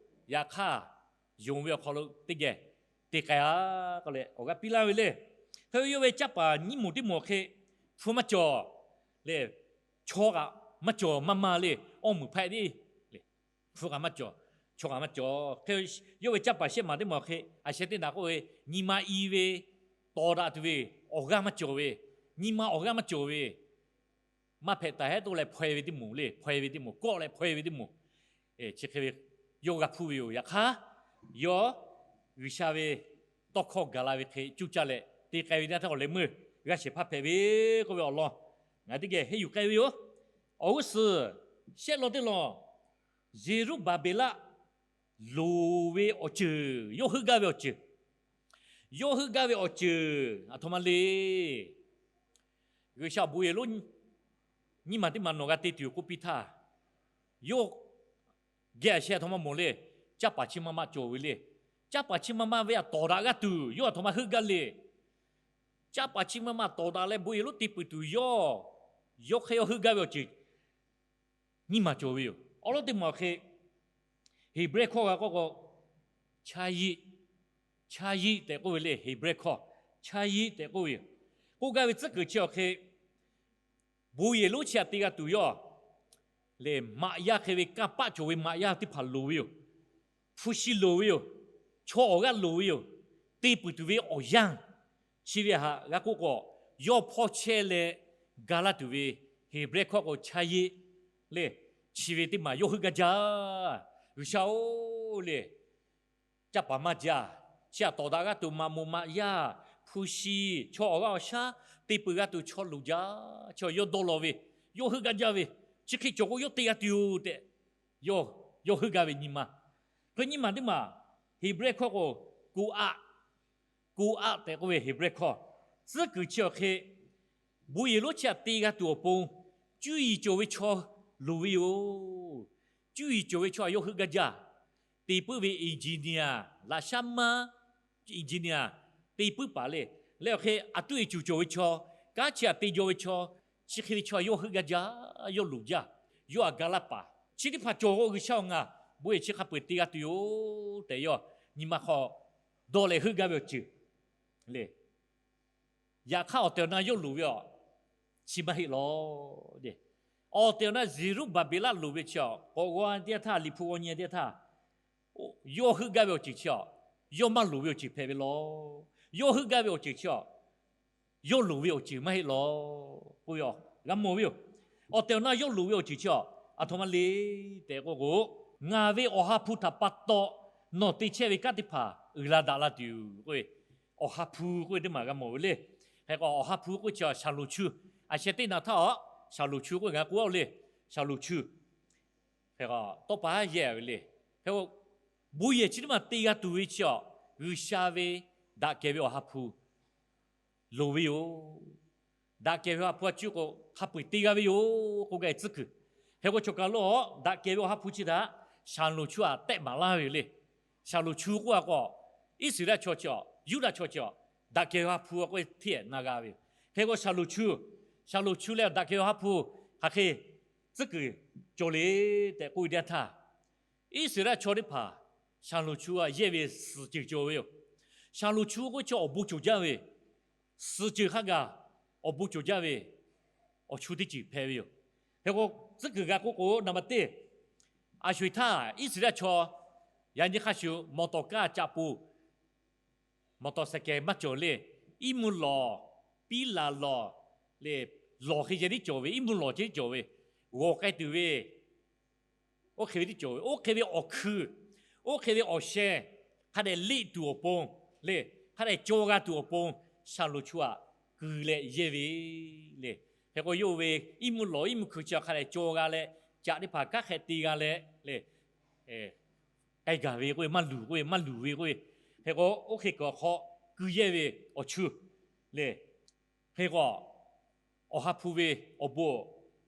Yaꞈ hk'aˇ, yonˍ ve awˬ hk'aw lo teˇ geh te k'ai-a k'oˆ leh awˬ g'aˇ piˇ laˇ ve le. Hk'e ve yawˇ ve canˇ paˍ nyiˇ moˍ teˇ moˍ awˬ hk'e hpu maˇ cawˬ le, chaw kaꞈ maˇ cawˬ maˇ maˇ le, awˇ muiˬ hpaˆ tiˉ le, hpu kaꞈ maˇ cawˬ, chaw kaꞈ maˇ cawˬ. Hk'e yawˇ ve canˇ paˍ shehˆ maˬ teˇ maˬ awˬ hk'e a sheh teˇ naꞈ k'oˆ ve, nyi ma i ve, tawˍ daꞈ tuˬ ve awˬ g'aˇ maˇ cawˬ ve, nyi ma awˬ g'aˇ maˇ cawˬ ve, maˇ hpehꞈ taˍ hehˉ toˆ leh hpaw-e ve teˇ moˍ le, hpaw-e ve teˇ moˍ, kawˆ leh hpaw-e ve teˇ moˍ. Chi hk'e ve yawˇ g'a hpuˇ ve yoˬ. Yaꞈ hk'aˇ, yawˇ G'uiˬsha ve tawˇ hkawˇ gaˬ la ve hk'e cuˇ caˇ leh te k'ai ve teˇ yanˇ htaˇ, awˬ leh meuˇ g'a shehˍ hpaˇ hpehꞈ ve k'oˆ ve awˬ lawn ngaˬ teˇ geh henˇ yuˬ k'ai ve yoˬ. Awˬ g'uˇ suhˍ shehˆ lawn teˇ lawn, Yeˍruˆbaˍbeˍlaˆ loˍ ve awˬ ceuˬ, yawˇ heuˆ gaˇ ve awˬ ceuˬ, yawˇ heuˆ gaˇ ve awˬ ceuˬ aˬ htoꞈ ma le. G'uiˬsha awˬ bon yehˬ lonˉ nyiˇ maˬ teˇ maˬ nawˬ g'a te tuˬ yoˬ k'oˆ piˇ htaˇ, yawˇ geh a sheh aˬ htoꞈ ma mawˬ le. Canˇ paˍ chi ma ma cawˬ ve le. Canˇ paˍ chi ma ma ve aꞈ tawˍ daꞈ g'aˇ tuˬ yawˇ aˬ htoꞈ ma heuˆ gaˇ le. Canˇ paˍ chi ma ma tawˍ daꞈ leh bon yehˬ lonˉ te peuˬ tuˬ yawˇ, yawˇ hk'e yawˇ heuˆ gaˇ ve awˬ ceuˬ nyiˇ maˬ cawˬ ve yoˬ. Awˬ lawn teˇ maˬ awˬ hk'e, Heˍbrehˇ hkawˇ g'a k'oˆ k'o, chaˇ yiˆ, chaˇ yiˆ tehꞈ k'oˆ ve le. Heˍbrehˇ hkawˇ chaˇ yiˆ tehꞈ k'oˆ ve yoˬ. K'oˆ gaˇ ve tcuhˉ kuiˬ chi awˬ hk'e, bon yehˬ lonˉ chi aꞈ te g'a tuˬ yawˇ lehˬ, maꞈ yaˇ hk'e ve kanˇ paˆ cawˬ ve maꞈ yaˇ teˇ hpaˍ loˍ ve yoˬ. Hpu shi loˍ ve yoˬ. Chaw awˬ g'aˇ loˍ ve yoˬ. Te peuˬ tuˬ ve awˬ yanˇ, chi ve htaꞈ g'a k'oˆ k'o, yawˇ hpawˇ chehˇ leh ga laˇ tuˬ ve, Heˍbrehˇ hkawˇ k'o chaˇ yiˆ le. Chi ve teˇ maˬ yawˇ heuˆ gaˇ jaˇ. G'uiˬsha-oˬ le, canˇ paˍ maˇ jaˇ. Chi aꞈ tawˍ daꞈ g'aˇ tuˬ maꞈ moˍ maꞈ yaˇ, hpu shi, chaw awˬ g'aˇ awˬ shaˉ te peuˬ g'a tuˬ chaw loˍ jaˇ. Chaw yawˇ dawˇ law ve, yawˇ heuˆ gaˇ jaˇ ve, chi hk'e cawˬ k'o yawˇ te g'a tuˬ yoˬ tehꞈ, yawˇ, yawˇ heuˆ gaˇ ve nyi ma. Hk'e nyi ma teˇ maˬ, Heˍbrehˇ hkawˇ k'o, koˍ aꞈ, koˍ aꞈ tehꞈ k'oˆ ve Heˍbrehˇ hkawˇ tcuhˉ kuiˬ chi awˬ hk'e, bon yehˬ lonˉ chi aꞈ te g'a tuˬ awˬ pon, cuˇ yiˍ cawˬ ve chaw loˍ ve yoˬ. Cuˇ yiˍ cawˬ ve chaw aꞈ yawˇ heuˆ gaˇ jaˇ. Te puiˉ ve engineer, laꞈ shaˉ maˇ engineer te puiˉ paˍ le. Leh awˬ hk'e aˬ tuˉ e cuˬ cawˬ ve chaw, kanˉ chi aꞈ te jaw ve chaw, chi hk'e ve chaw yawˇ heuˆ gaˇ jaˇ, yawˇ loˍ jaˇ, yawˇ aꞈ ga laˇ paˍ. Chi teˇ hpaˍ cawˬ k'o G'uiˬsha-oˬ, ngaˬ Bon yehˬ chi hk'a peu-eˬ te g'a tuˬ yoˬ tehꞈ yawˇ nyi ma hk'aw dawˇ leh heuˆ gaˇ ve awˬ ceuˬ le. Yaꞈ hk'aˇ, awˬ tehˬ awˬ na yawˇ loˍ ve awˬ chi maˇ heˆ lawˬ. Awˬ tehˬ awˬ na Zeˍruˆbaˍbeˍlaˆ loˍ ve chi a k'awꞈ g'aw teˇ yanˇ htaˇ, liꞈ hpu g'aw nyi teˇ yanˇ htaˇ, yawˇ heuˆ gaˇ ve awˬ ceuˬ chi a, yawˇ maˇ loˍ ve awˬ ceuˬ hpehꞈ ve lawˬ. Yawˇ heuˆ gaˇ ve awˬ ceuˬ chi a, yawˇ loˍ ve awˬ ceuˬ maˇ heˆ lawˬ k'oˆ ve a g'a mawˬ ve yoˬ. Awˬ tehˬ awˬ na yawˇ loˍ ve awˬ ceuˬ chi a, aˬ htoꞈ ma le tehꞈ k'oˆ k'o, ngaˬ ve Awˬ ha hpu htaꞈ pa taw nawˬ te chehˇ ve kanˉ teˇ hpaˍ uiˍ la daꞈ la tuˬ yoˬ k'oˆ ve, Awˬ ha hpu k'oˆ ve teˇ maˬ g'a mawˬ ve le. Hk'e k'o, Awˬ ha hpu k'oˆ chi a Shaˍlonˍ chu, a sheh teˇ naˍ htaˇ a, Shaˍlonˍ chu k'oˆ ve g'a k'oˆ a le. Shaˍlonˍ chu hk'e k'o, tawˇ pa haˉ yehˇ ve le. Hk'e k'o, bon yehˬ chi teˇ maˬ te g'a tuˬ ve chi a, G'uiˬsha ve daꞈ kehˬ ve Awˬ ha hpu loˍ ve yoˬ. Daꞈ kehˬ ve Awˬ ha hpu a cuˇ k'o, hk'a peu-eˬ te g'a ve yoˬ k'oˆ gaˇ ve tcuhˉ kuiˬ. Hk'e k'o, choˬ kaˬ lo a daꞈ kehˬ ve Awˬ ha hpu chi htaꞈ Shaˍlonˍ chu htaꞈ tehˆ maˍ laˇ ve yoˬ le. Shaˍlonˍ chu k'oˆ a k'o, Iˉsaˍreˍlaˆ chaw chi a, Yuˇdaꞈ chaw chi a, daꞈ kehˬ ve Awˬ ha hpu k'oˆ ve hteˇ na g'a ve yoˬ. Hk'e k'o, Shaˍlonˍ chu, Shaˍlonˍ chu leh daꞈ kehˬ ve Awˬ ha hpu hk'aˬ hk'e tcuhˉ kuiˬ cawˬ le tehꞈ k'oˆ ve teˇ yanˇ htaˇ, Iˉsaˍreˍlaˆ chaw teˇ hpaˍ Shaˍlonˍ chu a yehˇ ve suhˍ ceuˬ cawˬ ve yoˬ. Shaˍlonˍ chu k'oˆ chi awˬ bon cawˬ jaˇ ve, suhˍ ceuˬ hk'a gaˬ awˬ bon cawˬ jaˇ ve awˬ chu teˇ ceuˬ hpehꞈ ve yoˬ. Hk'e k'o, tcuhˉ kuiˬ g'a k'oˆ k'o, naˍ baˬ teˇ, a sho eˬ htaˇ Iˉsaˍreˍlaˆ chaw yaꞈ nyi hk'a shuˍ mawˬ tawˍ kaˇ caꞈ poˬ, mawˬ tawˍ sehˍ kehˬ maˇ cawˬ le. Iˉ mvuhˇ lawˬ, piˉ laˬ lawˬ le, lawˬ hk'e yehˇ tiˉ cawˬ ve, iˉ mvuhˇ lawˬ ceh tiˉ cawˬ ve, g'awˬ k'ai tuˬ ve, oˇ hk'e ve tiˉ cawˬ ve, oˇ hk'e ve awˬ hkui, oˇ hk'e ve awˬ sheh, hk'a dehꞈ leˆ tuˬ awˬ pon le, hk'a dehꞈ caw g'a tuˬ awˬ pon Shaˍlonˍ chu htaꞈ kuˬ leh yehˇ ve le. Hk'e k'o, yawˇ ve iˉ mvuhˇ lawˬ iˉ mvuhˇ hkui chi hk'a dehꞈ caw g'a leh, caꞈ teˇ hpaˍ kanˉ hk'e te g'a leh le, k'ai gaˬ ve k'oˆ ve maˇ luˬ k'oˆ ve, maˇ luˬ ve k'oˆ ve. Hk'e k'o, oˇ hk'e kuiˬ awˬ hk'aw kuˬ yehˇ ve awˬ chu le. Hk'e k'o, Awˬ ha hpu ve awˬ bon,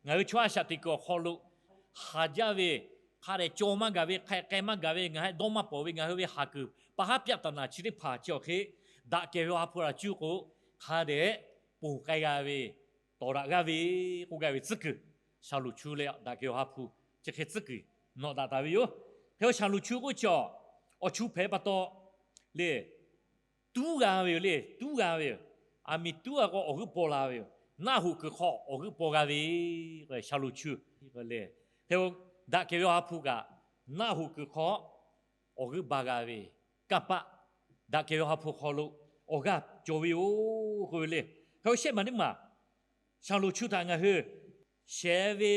ngaˬ hui chaw a shaꞈ teꞈ kuiˬ awˬ hk'aw lo haˍ jaˇ ve, hk'a dehꞈ caw maˇ gaˬ ve, hk'a dehꞈ k'ai maˇ gaˬ ve, ngaˬ hui dawˇ maˇ pawˍ ve, ngaˬ hui ve haˍ kuiˬ pa haˉ pyaˆ taˍ naˍ chi teˇ hpaˍ chi awˬ hk'e daꞈ kehˬ ve Awˬ ha hpu htaꞈ cuˇ k'o, hk'a dehꞈ ponˬ k'ai g'a ve, tawˍ daꞈ g'aˇ ve k'oˆ gaˇ ve tcuhˉ kuiˬ, Shaˍlonˍ chu leh daꞈ kehˬ ve Awˬ ha hpu chi hk'e tcuhˉ kuiˬ nawꞈ daꞈ taˍ ve yoˬ. Hk'e k'o, Shaˍlonˍ chu k'oˆ chi a, awˬ chu hpehꞈ pa taw le, tuˉ g'a ve yoˬ le, tuˉ g'a ve yoˬ. Aˬ miˍ tuˉ g'a k'o awˬ g'euˆ paw la ve yoˬ. Naˆ hoꞈ kuiˬ hk'aw awˬ g'euˆ paw g'a ve, Shaˍlonˍ chu le. Hk'e k'o, daꞈ kehˬ ve Awˬ ha hpu kaꞈ naˆ hoꞈ kuiˬ hk'aw awˬ g'euˆ ba g'a ve, kanˇ paˆ daꞈ kehˬ ve Awˬ ha hpu hk'aw lo awˬ g'aˇ cawˬ ve yoˬ k'oˆ ve le. Hk'e k'o, shehˆ maˬ teˇ maˬ Shaˍlonˍ chu htaꞈ ngaˬ hui shehˍ ve,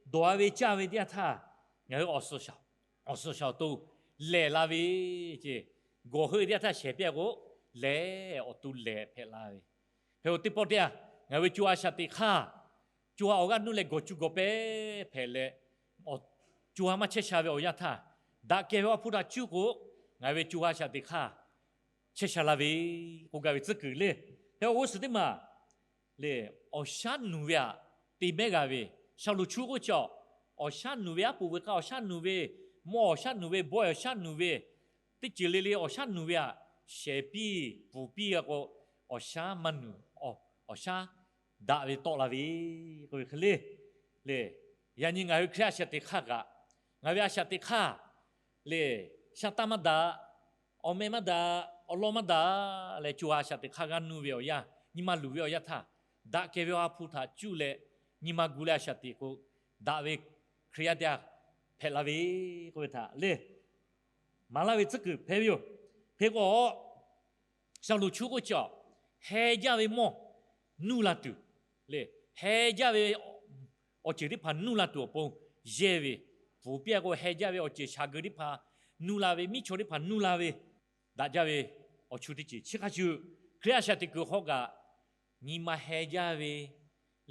dawˬ a ve, caˇ ve teˇ yanˇ htaˇ, ngaˬ hui awˬ suhˍ shaˍ awˬ to lehˬ la ve ce. Gawˬ heuˆ teˇ yanˇ htaˇ shehˍ piˇ k'o, lehˬ awˬ to lehˬ hpehꞈ la ve. Hk'e k'o, teˇ pawˆ teˇ yanˇ ngaˬ hui co ha shaꞈ teꞈ hk'aˇ, co ha awˬ g'aˇ nuˇ leh gawˬ cu gawˬ pehˉ hpehꞈ leh, co ha maˇ chehˇ sha ve awˬ yanˇ htaˇ, daꞈ kehˬ ve Awˬ ha hpu htaꞈ cuˇ k'o, ngaˬ hui ve co ha shaꞈ teꞈ hk'aˇ chehˇ sha la ve k'oˆ gaˇ ve tcuhˉ kuiˬ le. Hk'e k'o, g'uˇ suhˍ teˇ maˬ le, awˬ shaˉ nuˬ ve htaꞈ te mehˉ g'a ve, Shaˍlonˍ chu k'oˆ chi a, awˬ shaˉ nuˬ ve, aˉ poꞈ veuˬ k'a awˬ shaˉ nuˬ ve, mawˇ awˬ shaˉ nuˬ ve, bawehˇ awˬ shaˉ nuˬ ve, teˇ ceuˬ le le awˬ shaˉ nuˬ ve htaꞈ shehˍ piˇ pfuhˍ piˇ g'a k'o, awˬ shaˉ maˇ nuˬ, awˬ shaˉ daꞈ ve tawˆ la ve k'oˆ ve hk'e le. Le, yaꞈ nyi ngaˬ hui Hkriꞈ a shaꞈ teꞈ hk'aˇ kaꞈ, ngaˬ ve a shaꞈ teꞈ hk'aˇ le, sha taˇ maˇ daꞈ, awˬ meh maˇ daꞈ, awˬ lawn maˇ daꞈ leh, co ha a shaꞈ teꞈ hk'aˇ g'aˇ nuˇ ve awˬ yanˇ, nyi ma luˬ ve awˬ yanˇ htaˇ, daꞈ kehˬ ve Awˬ ha hpu htaꞈ cuˇ leh nyi ma gu leh a shaꞈ teꞈ k'o, daꞈ ve Hkriꞈ yaˇ teˇ g'aˇ hpehꞈ la ve k'oˆ ve htaꞈ le, maˍ laˇ ve tcuhˉ kuiˬ hpehꞈ ve yoˬ. Hk'e k'o, Shaˍlonˍ chu k'oˆ chi a, heh jaˇ ve mawˇ nuˇ la tuˬ le, heh jaˇ ve awˬ ceuˬ teˇ hpaˍ nuˇ la tuˬ awˬ pon yehˇ ve, pfuhˍ piˇ a k'o heh jaˇ ve awˬ ceuˬ shaˍ geu teˇ hpaˍ nuˇ la ve, miˉ chaw teˇ hpaˍ nuˇ la ve, daꞈ jaˇ ve awˬ chu teˇ ceuˬ chi hk'a shuˍ, Hkriꞈ a shaꞈ teꞈ kuiˬ hk'aw kaꞈ, nyi ma heh jaˇ ve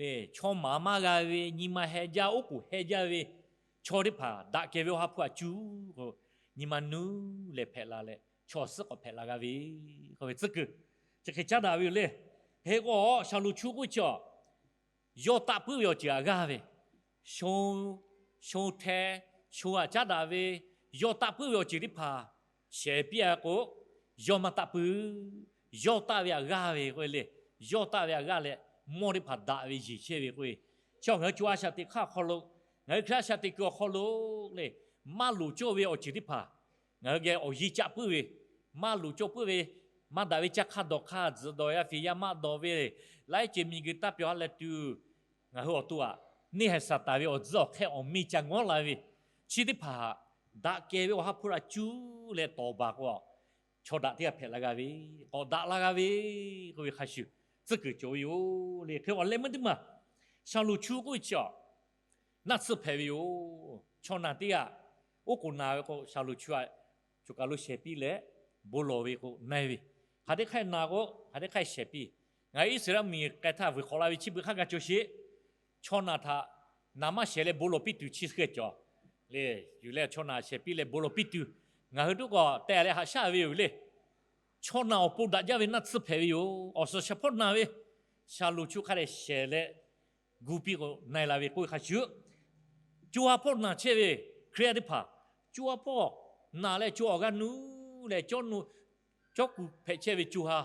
le, chaw maˍ maˇ g'a ve, nyi ma heh jaˇ, oˉ k'oˍ heh jaˇ ve chaw teˇ hpaˍ daꞈ kehˬ ve Awˬ ha hpu htaꞈ cuˇ k'o, nyi ma nuˇ leh hpehꞈ la leh, chaw suhˉ k'awꞈ hpehꞈ la g'a ve k'oˆ ve tcuhˉ kuiˬ chi hk'e caˉ daꞈ ve yoˬ le. Hk'e k'o, Shaˍlonˍ chu k'oˆ chi a, yawˇ taˆ puiˉ ve awˬ ceuˬ htaꞈ g'aˇ ve, shon, shon hteh, shon htaꞈ caˉ daꞈ ve, yawˇ taˆ puiˉ ve awˬ ceuˬ teˇ hpaˍ shehˍ piˇ a k'o, yawˇ maˇ taˆ puiˉ. Yawˇ taˆ ve htaꞈ g'aˇ ve k'oˆ ve le. Yawˇ taˆ ve htaꞈ g'aˇ leh, mawˇ teˇ hpaˍ daꞈ ve yeˬ chehˇ ve k'oˆ ve, chi ngaˬ hui co ha shaꞈ teꞈ hk'aˇ awˬ hk'aw lo, ngaˬ hui Hkriꞈ a shaꞈ teꞈ kuiˬ awˬ hk'aw lo le, maˇ loˍ cawˇ ve awˬ ceuˬ teˇ hpaˍ ngaˬ hui geh awˬ yiˇ caˆ puiˉ ve, maˇ loˍ cawˇ puiˉ ve, maˇ daꞈ ve caˇ hk'aˇ dawˬ hk'aˇ, tzuhꞈ dawˬ yaˇ, feˍ yaˇ maˆ dawˬ ve, laiˉ ceuˬ miˬguiˬ taˇ pyawˬ ha leh tuˬ, ngaˬ hui awˬ to aꞈ neˇ haiˬ Saˍtanˍ ve awˬ tzuhˇ awˬ hk'ehˇ awˬ miˇ ca ngawˉ la ve, chi teˇ hpaˍ daꞈ kehˬ ve Awˬ ha hpu htaꞈ cuˇ leh tawˍ baˬ k'o, chaw daꞈ teˇ g'aˇ hpehꞈ la g'a ve, k'awꞈ daꞈ la g'a ve k'oˆ ve hk'a shuˍ, tcuhˉ kuiˬ cawˬ ve yoˬ le. Hk'e awˬ leh meuˇ teˇ maˬ Shaˍlonˍ chu k'oˆ ve chi a, naˆ tsuhˇ hpehꞈ ve yoˬ. Chaw naˬ teˇ g'aˇ oˉ k'oˍ naˬ ve k'o, Shaˍlonˍ chu a, choˬ kaˬ lo shehˍ piˇ leh bon lawˬ ve k'o na-e ve, hk'aˬ teˇ hk'aˇ naˬ k'o hk'aˬ teˇ hk'aˇ shehˍ piˇ. Ngaˬ hui Iˉsaˍreˍlaˆ miˬ k'ai htaˇ vuiˬ hk'awꞈ la ve chi beuꞈ hk'aˇ g'a cawˬ sheˍ. Chaw naˬ htaꞈ naˍ maˇ shehˍ leh bon lawˬ piˇ tuˬ chi hk'e cawˬ le. Yuˬ leh chaw naˬ shehˍ piˇ leh bon lawˬ piˇ tuˬ, ngaˬ hui tuˉ k'awꞈ teh leh haꞈ shaˉ ve yoˬ le. Chaw naˬ awˬ pon daꞈ jaˇ ve naˆ tsuhˇ hpehꞈ ve yoˬ. Awˬ suhˍ shaˍ hpawˇ naˬ ve, Shaˍlonˍ chu hk'a dehꞈ shehˍ leh gu piˇ k'o na-e la ve k'oˆ ve hk'a shuˍ, co ha hpawˇ naˬ chehˇ ve Hkriꞈ yaˇ teˇ hpaˍ, co ha hpawˇ naˬ leh co awˬ g'aˇ nuˇ leh cawˇ kuˬ hpehꞈ chehˇ ve co ha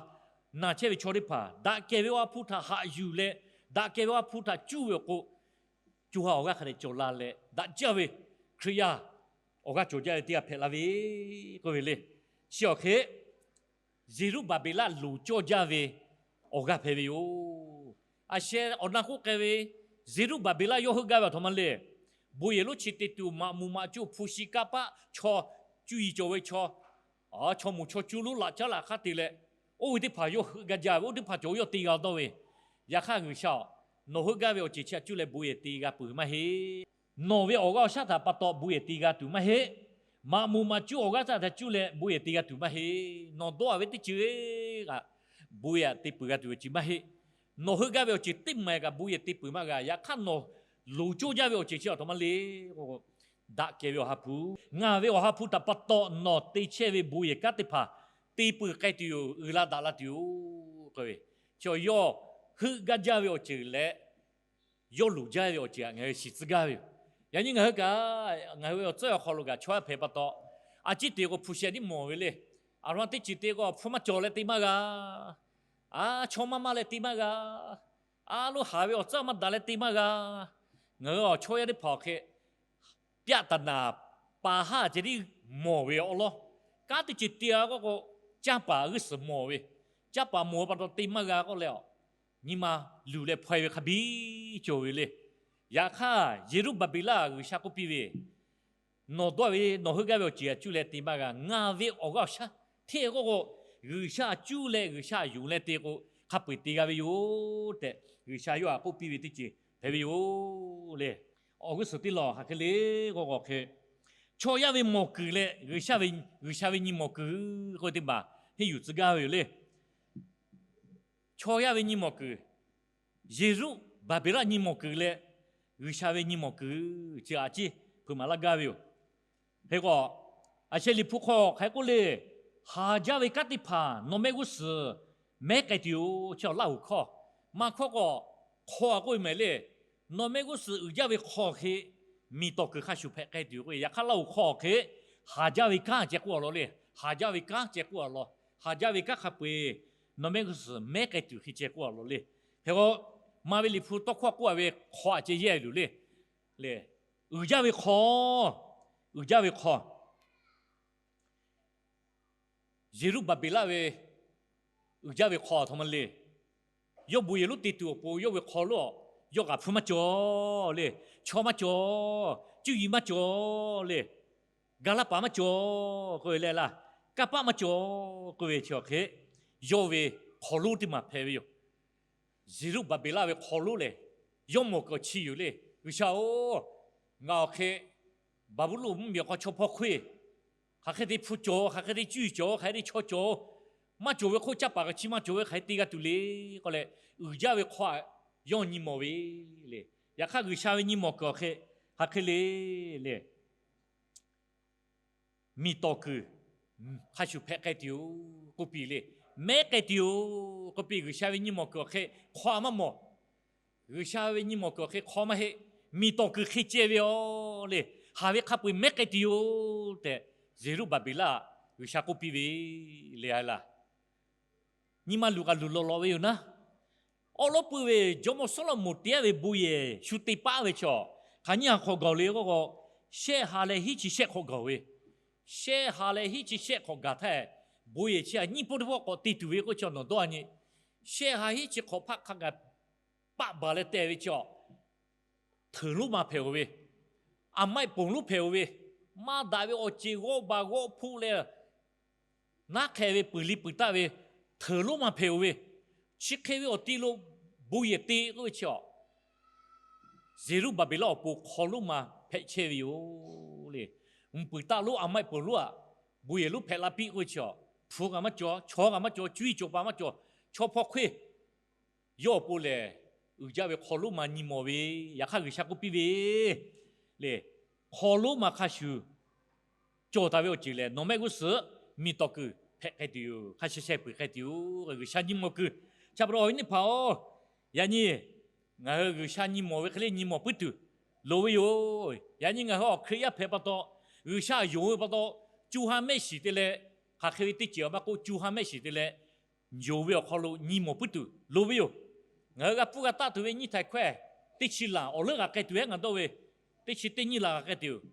naˬ chehˇ ve chaw teˇ hpaˍ, daꞈ kehˬ ve Awˬ ha hpu htaꞈ haꞈ yuˬ leh, daꞈ kehˬ ve Awˬ ha hpu htaꞈ cuˇ ve awˬ k'o, co ha awˬ g'aˇ hk'a dehꞈ cawˬ la leh daꞈ jaˇ ve Hkriꞈ yaˇ awˬ g'aˇ cawˬ jaˇ ve teˇ g'aˇ hpehꞈ la ve k'oˆ ve le. Chi awˬ hk'e Zeˍruˆbaˍbeˍlaˆ loˍ cawˇ jaˇ ve awˬ g'aˇ hpehꞈ ve yoˬ. A sheh awˬ na k'oˆ k'ai ve, Zeˍruˆbaˍbeˍlaˆ yawˇ heuˆ gaˇ ve awˬ htoꞈ ma le. Bon yehˬ lonˉ chi te tuˬ maꞈ moˍ maꞈ cuˇ hpu shi kanˇ paˆ chaw, cuˇ yiˍ cawˬ ve chaw, chaw moˍ chaw cuˇ lonˉ laꞈ caˉ laꞈ hk'aˇ te leh, oˇ ve teˇ hpaˍ yawˇ heuˆ gaˇ jaˇ ve, oˇ teˇ hpaˍ cawˬ yawˇ te g'a dawˇ ve. Yaꞈ hk'aˇ G'uiˬsha-oˬ, nawˬ heuˆ gaˇ ve awˬ ceuˬ chi htaꞈ cuˇ leh bon yehˬ te g'a peuˬ maˇ heˆ. Nawˬ ve awˬ g'aˇ awˬ shaˉ htaꞈ pa taw bon yehˬ te g'a tuˬ maˇ heˆ. Maꞈ moˍ maꞈ cuˇ awˬ g'aˇ shaˉ htaꞈ cuˇ leh bon yehˬ te g'a tuˬ maˇ heˆ. Nawˬ dawˇ-a ve teˇ ceuˬ kaꞈ bon yehˬ te peuˬ g'a tuˬ ve ceuˬ maˇ heˆ. Nawˬ heuˆ gaˇ ve awˬ ceuˬ teˇ maˬ kaꞈ bon yehˬ te peuˬ maˇ g'a. Yaꞈ hk'aˇ nawˬ loˍ cawˇ jaˇ ve awˬ ceuˬ chi awˬ htoꞈ ma le. Daꞈ kehˬ ve Awˬ ha hpu, ngaˬ ve Awˬ ha hpu htaꞈ pa taw nawˬ te chehˇ ve bon yehˬ kanˉ teˇ hpaˍ te peuˬ k'ai tuˬ yoˬ. Uiˍ la daꞈ la tuˬ yoˬ k'oˆ ve, chi yawˇ heuˆ gaˇ jaˇ ve awˬ ceuˬ leh yawˇ loˍ jaˇ ve awˬ ceuˬ htaꞈ ngaˬ hui shiˍ tcuh gaˇ ve yoˬ. Yaꞈ nyi ngaˬ hui kaꞈ, ngaˬ hui ve awˬ tcuhˉ awˬ hk'aw lo kaꞈ chaw yaˇ hpehꞈ pa taw, a ciˉ te k'o hpu sheh tiˉ mawˬ ve le. A htoꞈ ma teˇ ceuˬ te k'o hpu maˇ cawˬ leh te maˇ g'a. A chaw maˇ maˇ leh te maˇ g'a. A loˉ haˍ ve awˬ tcuhˉ maˇ daꞈ leh te maˇ g'a. Ngaˬ hui awˬ chaw yaˇ teˇ hpaˍ awˬ hk'e pyaˆ taˍ naˍ pa haˉ ceh tiˉ mawˬ ve awˬ lawn, kanˉ teˇ ceuˬ te-a k'oˆ k'o, canˇ paˍ g'uˇ suhˍ mawˬ ve, canˇ paˍ mawˬ ve pa taw te maˇ g'a k'oˆ leh, nyi ma luˬ leh hpaw-e ve hk'a biˇ cawˬ ve le. Yaꞈ hk'aˇ Zeˍruˆbaˍbeˍlaˆ G'uiˬsha k'oˆ piˇ ve, nawˬ dawˇ ve nawˬ heuˆ gaˇ ve awˬ ceuˬ htaꞈ cuˇ leh te maˇ g'a. Ngaˬ ve awˬ g'aˇ awˬ shaˉ hteˇ k'oˆ k'o, G'uiˬsha cuˇ leh G'uiˬsha yonˍ leh te k'o, hk'a peu-eˬ te g'a ve yoˬ tehꞈ, G'uiˬsha yawˇ htaꞈ k'oˆ piˇ ve teˇ ceuˬ hpehꞈ ve yoˬ le. Awˬ g'uˇ suhˍ teˇ lawˬ hk'aˬ hk'e le k'oˆ k'o hk'e, chaw yaˇ ve mawˬ kuiˬ leh G'uiˬsha ve, G'uiˬsha ve nyi mawˬ kuiˬ k'oˆ ve teˇ maˬ henˇ yuˬ tcuh gaˇ ve yoˬ le. Chaw yaˇ ve nyi mawˬ kuiˬ, Zeˍruˆbaˍbeˍlaˆ nyi mawˬ kuiˬ leh G'uiˬsha ve nyi mawˬ kuiˬ chi a ciˉ hpeuꞈ maˍ laˇ gaˇ ve yoˬ. Hk'e k'o, a sheh Liꞈ hpu hk'aw hk'aˬ hk'e k'oˆ le, haˍ jaˇ ve kanˉ teˇ hpaˍ nawˬ mehˆ g'uˇ suhˍ mehˉ k'ai tuˬ yoˬ. Chi awˬ Laˇ huˍ hkawˇ maˇ hkawˇ k'o, hk'aw a k'oˆ ve mehˍ le, nawˬ mehˆ g'uˇ suhˍ uiˍ jaˇ ve hk'aw hk'e miˬ tawˍ kuiˬ hk'a shuˍ hpehꞈ k'ai tuˬ yoˬ k'o, yaꞈ hk'aˇ Laˇ huˍ hkawˇ hk'e haˍ jaˇ ve kanˉ ceh k'oˆ a law le. Haˍ jaˇ ve kanˉ ceh k'oˆ a law. Haˍ jaˇ ve kanˉ hk'a peu-eˬ nawˬ mehˆ g'uˇ suhˍ mehˉ k'ai tuˬ hk'e ceh k'oˆ a law le. Hk'e k'o, maˇ ve Liꞈ hpu tawˇ hkawˇ k'oˆ a ve hk'aw a ceh yehˇ luˬ le. Le, uiˍ jaˇ ve hk'aw, uiˍ jaˇ ve hk'aw, Zeˍruˆbaˍbeˍlaˆ ve uiˍ jaˇ ve hk'aw a htoꞈ ma le. Yawˇ bon yehˬ lonˉ te tuˬ awˬ pon yawˇ ve hk'aw lonˉ a, yawˇ kaꞈ hpu maˇ cawˬ le. Chaw maˇ cawˬ. Cuˇ yiˍ maˇ cawˬ le. Ga laˇ paˍ maˇ cawˬ k'oˆ ve leh laˇ, kanˇ paˆ maˇ cawˬ k'oˆ ve chi awˬ hk'e, yawˇ ve hk'aw lonˉ teˇ maˬ hpehꞈ ve yoˬ. Zeˍruˆbaˍbeˍlaˆ ve hk'aw lonˉ lehˬ, yawˇ mawˬ kuiˬ awˬ chi yoˬ le. G'uiˬsha-oˬ, ngaˬ awˬ hk'e Baˍbuˍlonˍ mvuhˇmiˬ awˬ hk'aw chaw hpawˇ hk'oˆ-e, hk'aˬ hk'e te hpu cawˬ, hk'aˬ hk'e te cuˇ yiˍ cawˬ, hk'aˬ hk'e te chaw cawˬ, maˇ cawˬ ve hk'oˆ caˇ paˍ kaꞈ chi maˇ cawˬ ve hk'aˬ hk'e te g'a tuˬ le k'oˆ leh, uiˍ jaˇ ve hk'aw a yawˇ nyi mawˬ ve le. Yaꞈ hk'aˇ G'uiˬsha ve nyi mawˬ kuiˬ awˬ hk'e hk'aˬ hk'e le le, miˬ tawˍ kuiˬ hk'a shuˍ hpehꞈ k'ai tuˬ yoˬ k'oˆ piˇ le. Mehˉ k'ai tuˬ yoˬ k'oˆ piˇ. G'uiˬsha ve nyi mawˬ kuiˬ awˬ hk'e hk'aw a maˇ mawˬ. G'uiˬsha ve nyi mawˬ kuiˬ awˬ hk'e hk'aw maˇ heˆ. Miˬ tawˍ kuiˬ hk'e ceh ve yoˬ le. Haˍ ve hk'a peu-eˬ mehˉ k'ai tuˬ yoˬ tehꞈ, Zeˍruˆbaˍbeˍlaˆ G'uiˬsha k'oˆ piˇ ve le a laˇ. Nyi ma luˬ kaꞈ luˬ lawꞈ lawꞈ ve yoˬ naˉ. Awˉ lawˉ pui ve jawˇmawˇ Sawˉlaꞈmonˍ te-a ve bon yehˬ shu te paˆ ve chaw, hk'aˬ nyiˇ ha hk'awꞈ gawˬ le k'oˆ k'o, shehˆ ha leh hiˉ chi shehˆ hk'awꞈ gaˬ-oˬ ve, shehˆ ha leh hiˉ chi shehˆ hk'awꞈ gaˬ htaˇ, bon yehˬ chi htaꞈ nyiˇ pawˆ teˇ pawˆ k'awꞈ te tuˬ ve k'oˆ chi nawˬ dawˇ a nyi. Shehˆ ha hiˉ chi hk'awꞈ hpaˆ hk'a gaˬ paˆ baˬ leh teh ve chi a, hteunˍ lonˉ ma hpehꞈ-oˬ ve, aˬ maiˆ ponˬ lonˉ hpehꞈ-oˬ ve, maˇ daꞈ ve awˬ ceˬ g'awˇ baˬ g'awˇ hpoˆ leh naˉ hk'ehꞈ ve, puiˬ liˇ puiˬ taˆ ve, hteunˍ lonˉ ma hpehꞈ-oˬ ve, chi hk'e ve awˬ ti lo bon yehˬ te k'oˆ ve chi a, Zeˍruˆbaˍbeˍlaˆ awˬ pon hk'aw lonˉ ma hpehꞈ chehˇ ve yoˬ le. Mvuhˇ puiˬ taˆ lonˉ, aˬ maiˆ ponˬ lonˉ aꞈ, bon yehˬ lonˉ hpehꞈ la piˇ k'oˆ ve chi a, hpu kaꞈ maˇ cawˬ, chaw kaꞈ maˇ cawˬ, cuˇ yiˍ cawˬ pa maˇ cawˬ, chaw hpawˇ hk'oˆ yawˇ awˬ pon lehˬ, uiˍ jaˇ ve hk'aw lonˉ ma nyi mawˬ ve, yaꞈ hk'aˇ G'uiˬsha k'oˆ piˇ ve le, hk'aw lonˉ ma hk'a shuˍ cawˬ taˍ ve awˬ ceuˬ lehˬ, nawˬ mehˆ g'uˇ suhˍ miˬ tawˍ kuiˬ hpehꞈ k'ai tuˬ yoˬ. Hk'a sheh sheh peuˬ k'ai tuˬ yoˬ. G'uiˬsha nyi mawˬ kuiˬ. Chi pa taw awˬ viˉ teˇ hpaˍ-oˬ, yaꞈ nyi ngaˬ hui G'uiˬsha nyi mawˬ ve hk'e le nyi mawˬ puiˉ tuˬ loˍ ve yoˬ. Yaꞈ nyi ngaˬ hui awˬ Hkriꞈ yaˇ hpehꞈ pa taw, G'uiˬsha yonˍ ve pa taw, co ha mehˆ shiˍ te leh, hk'aˬ hk'e ve teˇ ceuˬ a maˇ k'oˆ, co ha mehˆ shiˍ te leh yonˍ ve awˬ hk'aw lo nyi mawˬ puiˉ tuˬ loˍ ve yoˬ. Ngaˬ hui g'a pfuhˇ g'a taˆ tuˬ ve nyiˇ htaiˍ hkawehˇ teˇ chi laˬ awˬ leuˉ g'a k'ai tuˬ heˆ ngaˬ dawˇ ve, teˇ chi teˇ nyiˇ laˬ g'a k'ai tuˬ yoˬ.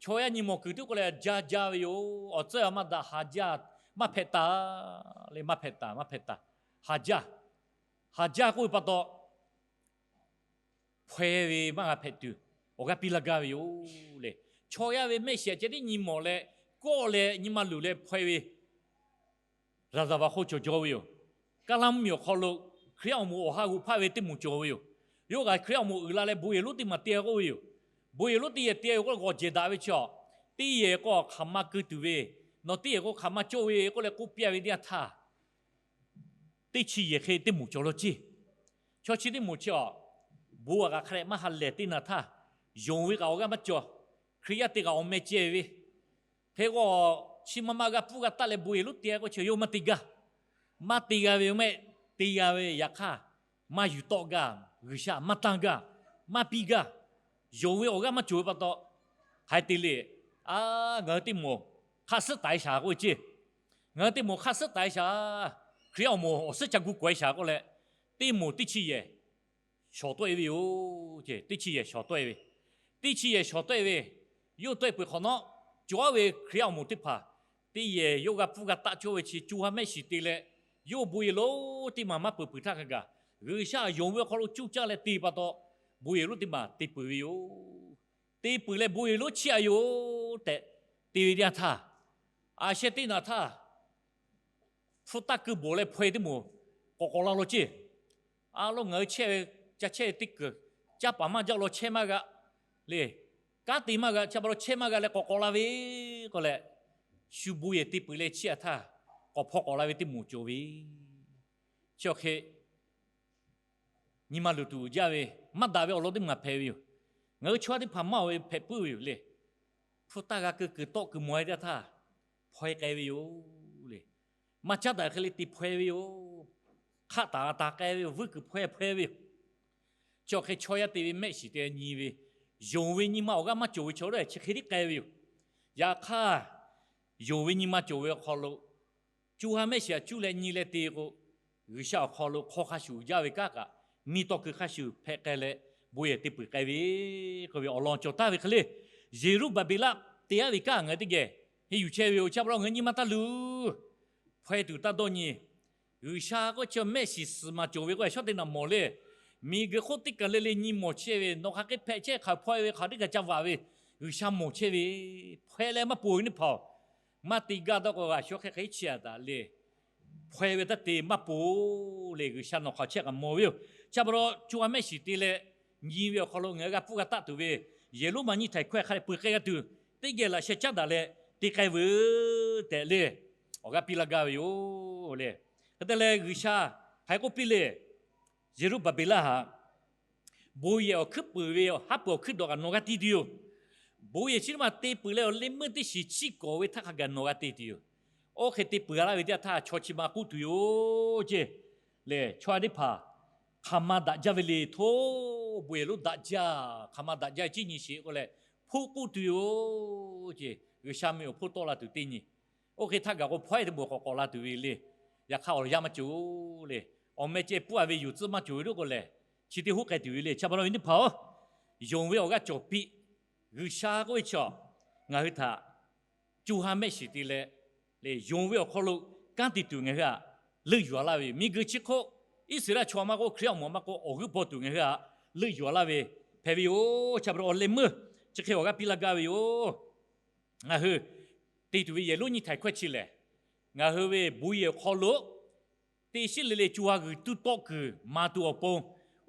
Chaw yaˇ nyi mawˬ kuiˬ tuˉ k'oˆ leh jaˇ jaˇ ve yoˬ. Awˬ tcuhˇ a maˇ daꞈ, haˍ jaˇ, maˇ hpehꞈ taˍ le, maˇ hpehꞈ taˍ, maˇ hpehꞈ taˍ, haˍ jaˇ, haˍ jaˇ k'oˆ ve pa taw, hpaweh ve maˇ g'a hpehꞈ tuˬ awˬ g'aˇ piˇ laˇ gaˇ ve yoˬ le. Chaw yaˇ ve mehˆ shiˍ a ceh tiˉ nyi mawˬ leh, kawˆ leh nyi ma luˬ leh hpaweh ve, Raˍzaˍvaˍ hk'oˆ cawˬ jaw ve yoˬ. Kaˇlaˇ mvuhˇmiˬ awˬ hk'aw lo Hkriꞈ yaˇ awˬ moˍ awˬ ha g'oꞈ hpaˇ ve teˇ moˍ cawˬ ve yoˬ. Yawˇ kaꞈ Hkriꞈ yaˇ awˬ moˍ uiˍ la leh bon yehˬ lonˉ teˇ maˬ te k'oˆ ve yoˬ. Bon yehˬ lonˉ teˇ yehˬ te ve k'oˆ leh g'awˬ jehˬ daꞈ ve chi a, teˇ yehˬ k'o hk'aˬ ma keu tuˬ ve, nawˬ teˇ yehˬ k'o hk'aˬ ma cawˇ ve k'oˆ leh k'oˆ piˇ ve teˇ yanˇ htaˇ, teˇ chi yehˬ hk'e teˇ moˍ cawˬ law ceˇ. Chaw chi teˇ moˍ chi a, bon aꞈ kaꞈ hk'a dehꞈ maˇ ha lehˬ teˇ naˬ htaˇ, yonˍ ve kaꞈ awˬ g'aˇ maˇ cawˬ. Hkriꞈ yaˇ te kaꞈ awˬ meh ceh ve, hk'e k'o, chi ma ma g'a pfuhˇ g'a taˆ leh bon yehˬ lonˉ te k'oˆ chi yawˇ maˇ te gaˇ. Maˇ te g'a ve yoˬ mehˆ, te g'a ve yaꞈ hk'aˇ, maˇ yuˬ tawˆ gaˇ, G'uiˬsha maˇ tanˇ gaˇ, maˇ piˇ gaˇ. Yonˍ ve awˬ g'aˇ maˇ cawˬ ve pa taw, hk'aˬ hk'e te le. A, ngaˬ hui teˇ moˍ hk'aˆ suhˉ taiˍ shaˍ k'oˆ ve ceˇ. Ngaˬ hui teˇ moˍ hk'aˆ suhˉ taiˍ shaˍ, Hkriꞈ yaˇ awˬ moˍ awˬ suhˉ ca gu kawehˍ shaˍ k'oˆ leh, teˇ moˍ teˇ chi yehˬ shawˍ tawˆ e ve yoˬ ceˇ. Teˇ chi yehˬ shawˍ tawˆ e ve, teˇ chi yehˬ shawˍ tawˆ e ve, yawˇ tawˆ e peuˬ hk'awꞈ nawˉ, cawˬ ve Hkriꞈ yaˇ awˬ moˍ teˇ hpaˍ, teˇ yehˬ yawˇ g'a pfuhˇ g'a taˆ cawˇ ve chi co ha mehˆ shiˍ te leh, yawˇ bon yehˬ lonˉ teˇ maˬ maˇ peuˬ peuˬ htaˇ hk'a gaˬ, G'uiˬsha yonˍ ve awˬ hk'aw lo cuˇ caˇ leh te pa taw, bon yehˬ lonˉ teˇ maˬ te peuˬ ve yoˬ. Te peuˬ leh bon yehˬ lonˉ chiˇ aꞈ yoˬ tehꞈ te ve teˇ yanˇ htaˇ, a sheh teˇ naˬ htaˇ, hpu taˇ keu bawˬ leh hpaweh teˇ moˍ k'awꞈ k'awꞈ la law ceˇ. A lo ngaˬ hui chehˇ ve, ca chehˇ ve teˇ kuiˬ, caˇ paˍ maˇ jaˇ law chehˇ maˇ g'a le, kanˉ te maˇ g'a, chi pa taw chehˇ maˇ g'a leh k'awꞈ k'awꞈ la ve k'oˆ leh, shu bon yehˬ te peuˬ leh chiˇ aꞈ htaˇ, k'awꞈ hpaw k'awꞈ la ve teˇ moˍ cawˬ ve. Chi awˬ hk'e nyi ma luˬ tuˬ uiˍ jaˇ ve, maˇ daꞈ ve awˬ lawn teˇ maˬ hpehꞈ ve yoˬ. Ngaˬ hui chaw teˇ hpaˍ maˇ oˬ ve hpehꞈ puiˉ ve yoˬ le. Hpu taˇ g'a keu kuiˬ tawˆ kuiˬ mawˬ e teˇ htaˇ, hpaweh k'ai ve yoˬ le. Maˇ caˉ daꞈ hk'e le te hpaweh ve yoˬ. Hk'aˆ taˍ g'a taˍ k'ai ve yoˬ. Vuiˇ kuiˬ hpaweh hpaweh ve yoˬ. Chi awˬ hk'e chaw yaˇ te ve mehˆ shiˍ te nyi ve, yonˍ ve nyi ma awˬ g'aˇ maˇ cawˬ ve chaw lehˬ chi hk'e tiˉ k'ai ve yoˬ. Yaꞈ hk'aˇ, yonˍ ve nyi ma cawˬ ve awˬ hk'aw lo, co ha mehˆ shiˍ aꞈ cuˇ leh nyi leh te k'o, G'uiˬsha awˬ hk'aw lo hk'aw hk'a shuˍ uiˍ jaˇ ve kanˉ kaꞈ, miˬ tawˍ kuiˬ hk'a shuˍ hpehꞈ k'ai leh, bon yehˬ te peuˬ k'ai ve k'oˆ ve awˬ lawn cawˬ taˍ ve hk'e le. Yeˍruˆbaˍbeˍlaˆ te aˉ ve kanˉ ngaˬ hui teˇ geh henˇ yuˬ chehˇ ve yoˬ. Chi pa taw ngaˬ hui nyi ma taˇ luˬ. Hpaweh tuˬ taˇ dawˇ nyi. G'uiˬsha k'oˆ chi mehˆ shiˍ suhˍ maˬ cawˬ ve k'oˆ shawˉ teˇ naꞈ mawˬ le. Miˬguiˬ hk'oˆ teˇ kaˬ le le nyi mawˬ chehˇ ve, nawˬ hk'aˬ hk'e hpehꞈ chehˇ, hk'aˬ hpaweh ve, hk'aˬ teˇ kaˬ ca vaꞈ ve, G'uiˬsha mawˬ chehˇ ve, hpaweh leh maˇ ponˬ ve teˇ hpaˍ-oˬ, maˇ te gaˇ dawˇ k'o g'a shu hk'e hk'e chi aꞈ taˍ le. Hpaweh ve taˇ te maˇ ponˬ le, G'uiˬsha nawˬ hk'aˬ chehˇ kaꞈ mawˬ ve yoˬ. Chi pa taw co ha mehˆ shiˍ te leh nyi ve awˬ hk'aw lo ngaˬ hui g'a pfuhˇ g'a taˆ tuˬ ve, yehˬ lonˉ ma nyiˇ htaiˍ hkawehˇ hk'a dehꞈ peuˬ k'ai g'a tuˬ, teˇ geh laꞈ sheh caˉ daꞈ leh te k'ai veuˬ tehꞈ le, awˬ g'aˇ piˇ laˇ gaˇ ve yoˬ le. Hk'e te leh G'uiˬsha hk'aˬ hk'e k'oˆ piˇ le, Yeˍruˆbaˍbeˍlaˆ haꞈ, bon yehˬ awˬ hkuiˉ puiˍ ve haˉ pui awˬ hkuiˉ dawˬ kaꞈ nawˬ g'aˇ te tuˬ yoˬ. Bon yehˬ chi teˇ maˬ te peuˬ leh awˬ leh meuˇ teˇ shiˍ chiˇ kawꞈ ve htaˇ hk'a gaˬ nawˬ g'aˇ te tuˬ yoˬ. Oˇ hk'e te peuˬ laˇ ve teˇ yanˇ htaˇ chaw chi ma k'oˆ tuˬ yoˬ ceˇ le. Chaw yaˇ teˇ hpaˍ hk'aˬ ma daꞈ jaˇ ve le htoˇ, bon yehˬ lonˉ daꞈ jaˇ, hk'aˬ ma daꞈ jaˇ ve ciˉ nyi sheˍ k'oˆ leh, hpoˆ k'oˆ tuˬ yoˬ ceˇ. G'uiˬsha meh awˬ hpoˇ tawˆ la tuˬ teˇ nyi. Oˇ hk'e htaˇ gaˬ k'o hpaweh teˇ moˍ k'awꞈ k'awꞈ la tuˬ ve le. Yaꞈ hk'aˇ awˬ yanˇ maˇ cawˬ le. Awˬ meh ceh puiˉ a ve yuˬ tcuhˉ maˇ cawˬ ve lo k'o lehˬ, chi teˇ hoˉ k'ai tuˬ ve le. Chi pa taw ve teˇ hpaˍ-oˬ, yonˍ ve awˬ g'aˇ cawˬ piˇ. G'uiˬsha k'oˆ ve chi a, ngaˬ hui htaꞈ co ha mehˆ shiˍ te leh, leh yonˍ ve awˬ hk'aw lo kanˉ te tuˬ ngaˬ hui htaꞈ leuˆ yuˬ a laˇ ve yoˬ. Miˬguiˬ chi hk'oˆ, Iˉsaˍreˍlaˆ chaw maˇ k'oˆ, Hkriꞈyaˇ awˬ moˍ maˇ k'oˆ, awˬ g'euˆ bawˬ tuˬ ngaˬ hui htaꞈ leuˆ yuˬ a laˇ ve hpehꞈ ve yoˬ. Chi a pa taw awˬ leh meuˇ chi hk'e awˬ g'aˇ piˇ laˇ gaˇ ve yoˬ. Ngaˬ hui te tuˬ ve yehˬ lonˉ nyiˇ htaiˍ hkawehˇ chi lehˬ, ngaˬ hui ve bon yehˬ awˬ hk'aw lo teˇ shiˉ le le co ha g'uiˬ tuˇ tawˆ kuiˬ maˍ tuˬ awˬ pon,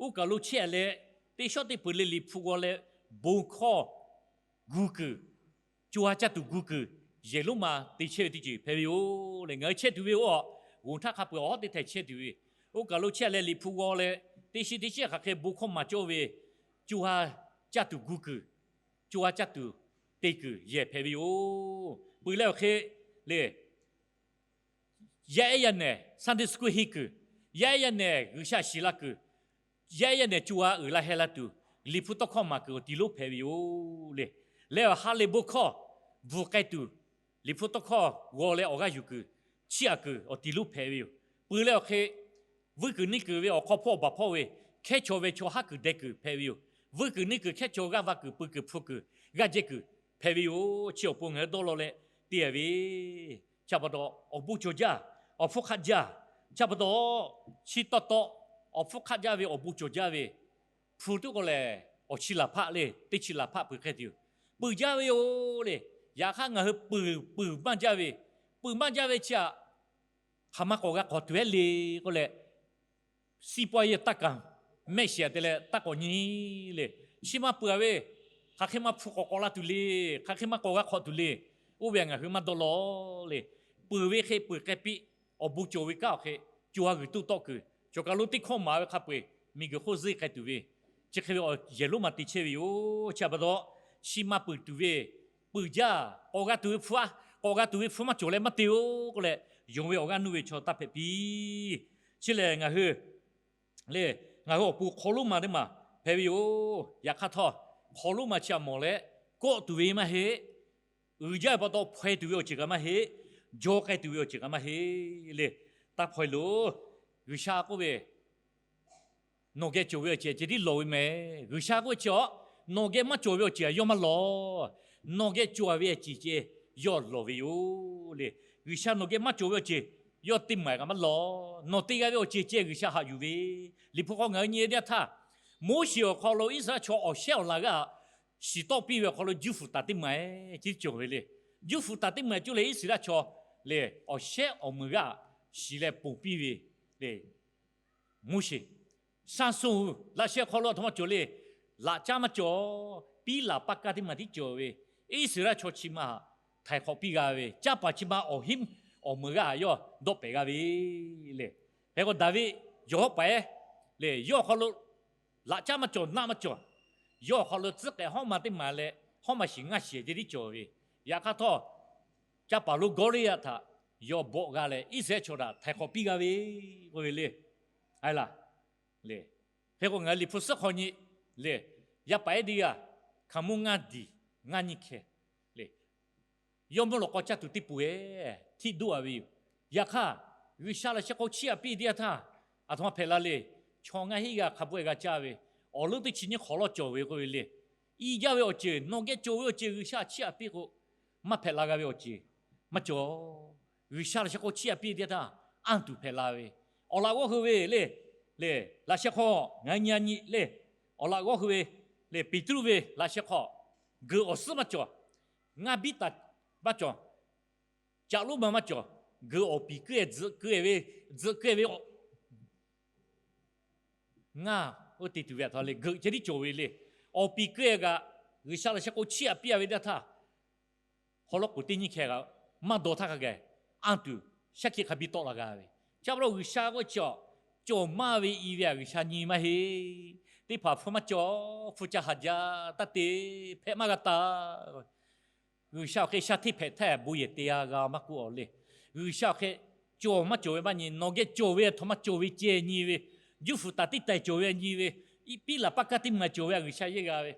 oˇ kaˬ lo chehˇ leh, teˇ shawˉ teˇ peuˬ le Liꞈ hpu g'aw leh bon hkawˇ gu kuiˬ, co ha caˇ tuˬ gu kuiˬ, yehˬ lonˉ ma te chehˇ ve teˇ ceuˬ hpehꞈ ve yoˬ. Leh ngaˬ hui chehˇ tuˬ ve oˇ a, g'oˍ htaˇ hk'a peuˬ awˬ hawˉ teˇ htaiˍ chehˇ tuˬ ve, oˇ kaˬ lo chehˇ leh Liꞈ hpu g'aw leh, teˇ shiˉ teˇ shiˉ hk'aˬ hk'e bon hkawˇ maˍ cawˇ ve, co ha caˇ tuˬ gu kuiˬ, co ha caˇ tuˬ te kuiˬ yehˬ hpehꞈ ve yoˬ. Peuˬ leh awˬ hk'e le, yaˇ ehˉ yaˇ nehˬ Sunday school henˇ kuiˬ, yaˇ ehˉ yaˇ nehˬ G'uiˬsha shiˍ la kuiˬ, yaˇ ehˉ yaˇ nehˬ co ha uiˍ la heh la tuˬ, Liꞈ hpu tawˇ hkawˇ maˍ kuiˬ awˬ tiˍ lonˉ hpehꞈ ve yoˬ le. Leh awˬ ha lehˬ bon hkawˇ bvuhˬ k'ai tuˬ, Liꞈ hpu tawˇ hkawˇ g'aw leh awˬ g'aˇ yuˬ kuiˬ, chiˇ aꞈ kuiˬ awˬ tiˍ lonˉ hpehꞈ ve yoˬ. Peuˬ leh awˬ hk'e, vuiˇ kuiˬ neˇ kuiˬ ve awˬ hk'aw hpawˇ baˬ hpawˇ ve, hkehˉ chaw ve chaw haˉ kuiˬ deh kuiˬ hpehꞈ ve yoˬ. Vuiˇ kuiˬ neˇ kuiˬ hkehˉ chaw g'aˇ va kuiˬ pui kuiˬ hpu kuiˬ g'aˇ jehˇ kuiˬ hpehꞈ ve yoˬ. Chi awˬ pon ngaˬ hui dawˇ law leh te a ve, chi a pa taw awˬ bon cawˬ jaˇ, awˬ hpfuhˇ hk'aˆ jaˇ. Chi a pa taw chi taw taw awˬ hpfuhˇ hk'aˆ jaˇ ve awˬ bon cawˬ jaˇ ve, hpu tuˉ k'o lehˬ awˬ chi laˬ hpaˆ le, teˇ chi laˬ hpaˆ peuˬ hk'e te yoˬ. Peuˬ jaˇ ve yoˬ le. Yaꞈ hk'aˇ ngaˬ hui peuˬ peuˬ maˇ jaˇ ve, peuˬ maˇ jaˇ ve chi aꞈ, hk'aˬ ma k'awꞈ g'a hk'awꞈ tuˬ ehˉ le k'oˆ leh, စီးပွားရေး taˇ kaˍ mehˆ shiˍ te leh taˇ k'awꞈ nyi le. Chi maˇ peuˬ a ve, hk'aˬ hk'e maˇ hpu k'awꞈ k'awꞈ la tuˬ le, hk'aˬ hk'e maˇ k'awꞈ g'a hk'awꞈ tuˬ le. Oˇ ve ngaˬ hui maˇ dawˇ law le. Peuˬ ve hk'e peuˬ k'ai piˇ, awˬ bon cawˬ ve kanˉ awˬ hk'e, co ha g'uiˬ tuˇ tawˆ kuiˬ, cawˬ kaˬ lo teˇ hkawˇ maˍ ve hk'a peu-eˬ miˬguiˬ hk'oˆ zeˇ k'ai tuˬ ve, chi hk'e ve awˬ yehˬ lonˉ ma te chehˇ ve yoˬ. Chi a pa taw chi maˇ peuˬ tuˬ ve, peuˬ jaˇ, k'awꞈ g'a tuˬ ve hpu a, k'awꞈ g'a tuˬ ve hpu maˇ cawˬ leh maˇ te-oˬ k'oˆ leh, yonˍ ve awˬ g'aˇ nuˇ ve chaw taˇ hpehꞈ piˇ. Chi lehˬ ngaˬ hui le, ngaˬ hui awˬ pon hk'aw lonˉ ma teˇ maˬ hpehꞈ ve yoˬ. Yaꞈ hk'aˇ htawˇ, hk'aw lonˉ ma chi a mawˬ leh kawˆ tuˬ ve maˇ heˆ. Uiˍ jaˇ ve pa taw hpaw-e tuˬ ve awˬ ceuˬ kaꞈ maˇ heˆ. Jaw k'ai tuˬ ve awˬ ceuˬ kaꞈ maˇ heˆ le. Taˇ hpaw-e loˬ. G'uiˬsha k'oˆ ve, nawˬ geh cawˬ ve awˬ ceuˬ ceh tiˉ lawˬ ve mehˍ. G'uiˬsha k'oˆ ve chi a, nawˬ geh maˇ cawˬ ve awˬ ceuˬ yawˇ maˇ lawˬ. Nawˬ geh cawˬ ve awˬ ceuˬ ceh yawˇ lawˬ ve yoˬ le. G'uiˬsha nawˬ geh maˇ cawˬ ve awˬ ceuˬ yawˇ teˇ maˬ kaꞈ maˇ lawˬ. Nawˬ te g'a ve awˬ ceuˬ ceh G'uiˬsha haꞈ yuˬ ve, Liꞈ hpu hk'aw ngaˬ hui nyi teˇ yanˇ htaˇ, Moˉseˍ awˬ hk'aw lo Iˉsaˍreˍlaˆ chaw awˬ shehˉ awˬ laˬ g'aˇ shiˍ tawˆ piˇ ve awˬ hk'aw lo juˇ fuˍ taˍ teˇ maˬ ceh tiˉ cawˬ ve le. Juˇ fuˍ taˍ teˇ maˬ cawˬ leh Iˉsaˍreˍlaˆ chaw lehˬ awˬ shehˉ awˬ meunˍ g'aˇ shiˍ leh ponˬ piˇ ve le. Moˉseˍ, Saˍsonˍ laꞈ sheh hk'aw lo a htoꞈ ma cawˬ le. Laꞈ caˉ maˇ cawˬ. Piˉlaˍ paˇ kaˇ teˇ maˬ tiˉ cawˬ ve, Iˉsaˍreˍlaˆ chaw chi ma htaiˍ hk'awꞈ piˇ g'a ve, caˇ paˍ chi ma awˬ hinˉ awˬ meunˍ g'aˇ yawˇ dawˆ pehꞈ g'a ve le. Hk'e k'o Daˍviˆ yawˬ hawˉ paˍ ehˉ le, yawˇ awˬ hk'aw lo laꞈ caˉ maˇ cawˬ, naˆ maˇ cawˬ. Yawˇ awˬ hk'aw lo tcuhˉ k'ehꞈ hawˉ ma teˇ maˬ leh hawˉ ma shiˍ ngaˇ shiˍ ceh tiˉ cawˬ ve. Yaꞈ hk'aˇ htawˇ, caˇ paˍ lo Gawˉliˇyaꞈ htaꞈ yawˇ bawˆ g'a leh Iˉsaˍreˍlaˆ chaw htaꞈ htaiˍ hk'awꞈ piˇ g'a ve k'oˆ ve le. Aˬ laˬ le. Hk'e k'o ngaˬ hui Liꞈ hpu suhˉ hk'aw nyi le, yaˇ paˍ ehˉ teˇ g'aˇ hkaoˍmonˇ ngaˇ diˬ ngaˇ nyiˇ hkeh le, yawˇ mvuhˇ lawꞈ k'aw caˇ tuˬ teˇ pawˆ-eˬ htiˆ doˆ a ve yoˬ. Yaꞈ hk'aˇ, G'uiˬsha laꞈ sheh hk'aw chiˇ aꞈ piˇ teˇ yanˇ htaˇ, aˬ htoꞈ ma hpehꞈ la le. Chaw ngaˇ hinˉ g'aˇ hk'a peu-eˬ g'a caˇ ve, awˬ leuˉ teˇ chi nyiˇ hk'awꞈ lawˇ cawˬ ve k'oˆ ve le. I jaˇ ve awˬ ceuˬ nawˬ geh cawˬ ve awˬ ceuˬ G'uiˬsha chiˇ aꞈ piˇ k'o, maˇ hpehꞈ la g'a ve awˬ ceuˬ maˇ cawˬ. G'uiˬsha laꞈ sheh hk'aw chiˇ aꞈ piˇ teˇ yanˇ htaˇ, anˇ tuˬ hpehꞈ la ve, awˬ laꞈ g'awˇ hui ve le, le, laꞈ sheh hk'aw ngaˬ hui nyi a nyi le, awˬ laꞈ g'awˇ hui ve le, Peˍtruˆ ve laꞈ sheh hk'aw geuꞈ awˬ suhˉ maˇ cawˬ, ngaˇ biˉ taˍ maˇ cawˬ, caꞈ lonˉ ma maˇ cawˬ, geuꞈ awˬ piˍ keu-e tzuhꞈ keu-e ve, tzuhꞈ keu-e ve ngaˇ oˇ te tuˬ ve aˬ htoꞈ ma le, geuꞈ ceh tiˉ cawˬ ve le. Awˬ piˍ keu-e kaꞈ, G'uiˬsha laꞈ sheh k'o chiˇ aꞈ piˇ a ve teˇ yanˇ htaˇ, haw lawˉ k'oˍ teˇ nyiˇ hkeh kaꞈ maˇ dawˇ htaˇ hk'a gaˬ, anˇ tuˬ shaˉ hkiˆ hk'a biˇ tawˆ la g'a ve. Chi pa taw G'uiˬsha k'oˆ chi a, cawˬ maˇ ve i ve aꞈ G'uiˬsha nyi maˇ heˆ. Teˇ hpaˍ hpu maˇ cawˬ, hpu ca haˍ jaˇ taˇ te, hpehꞈ maˇ g'a taˍ. G'uiˬsha awˬ hk'e shaˉ hteˇ hpehꞈ htaˇ bon yehˬ te a g'a maˇ k'oˆ a le. G'uiˬsha awˬ hk'e cawˬ maˇ cawˬ ve maˇ nyi, nawˬ geh cawˬ ve aˬ htoꞈ ma cawˬ ve ceh nyi ve, juˇ fuˍ taˍ teˇ taiˍ cawˬ ve nyi ve, piˉlaˍ paˇ kaˇ teˇ maˬ cawˬ ve aꞈ G'uiˬsha yehˇ g'a ve,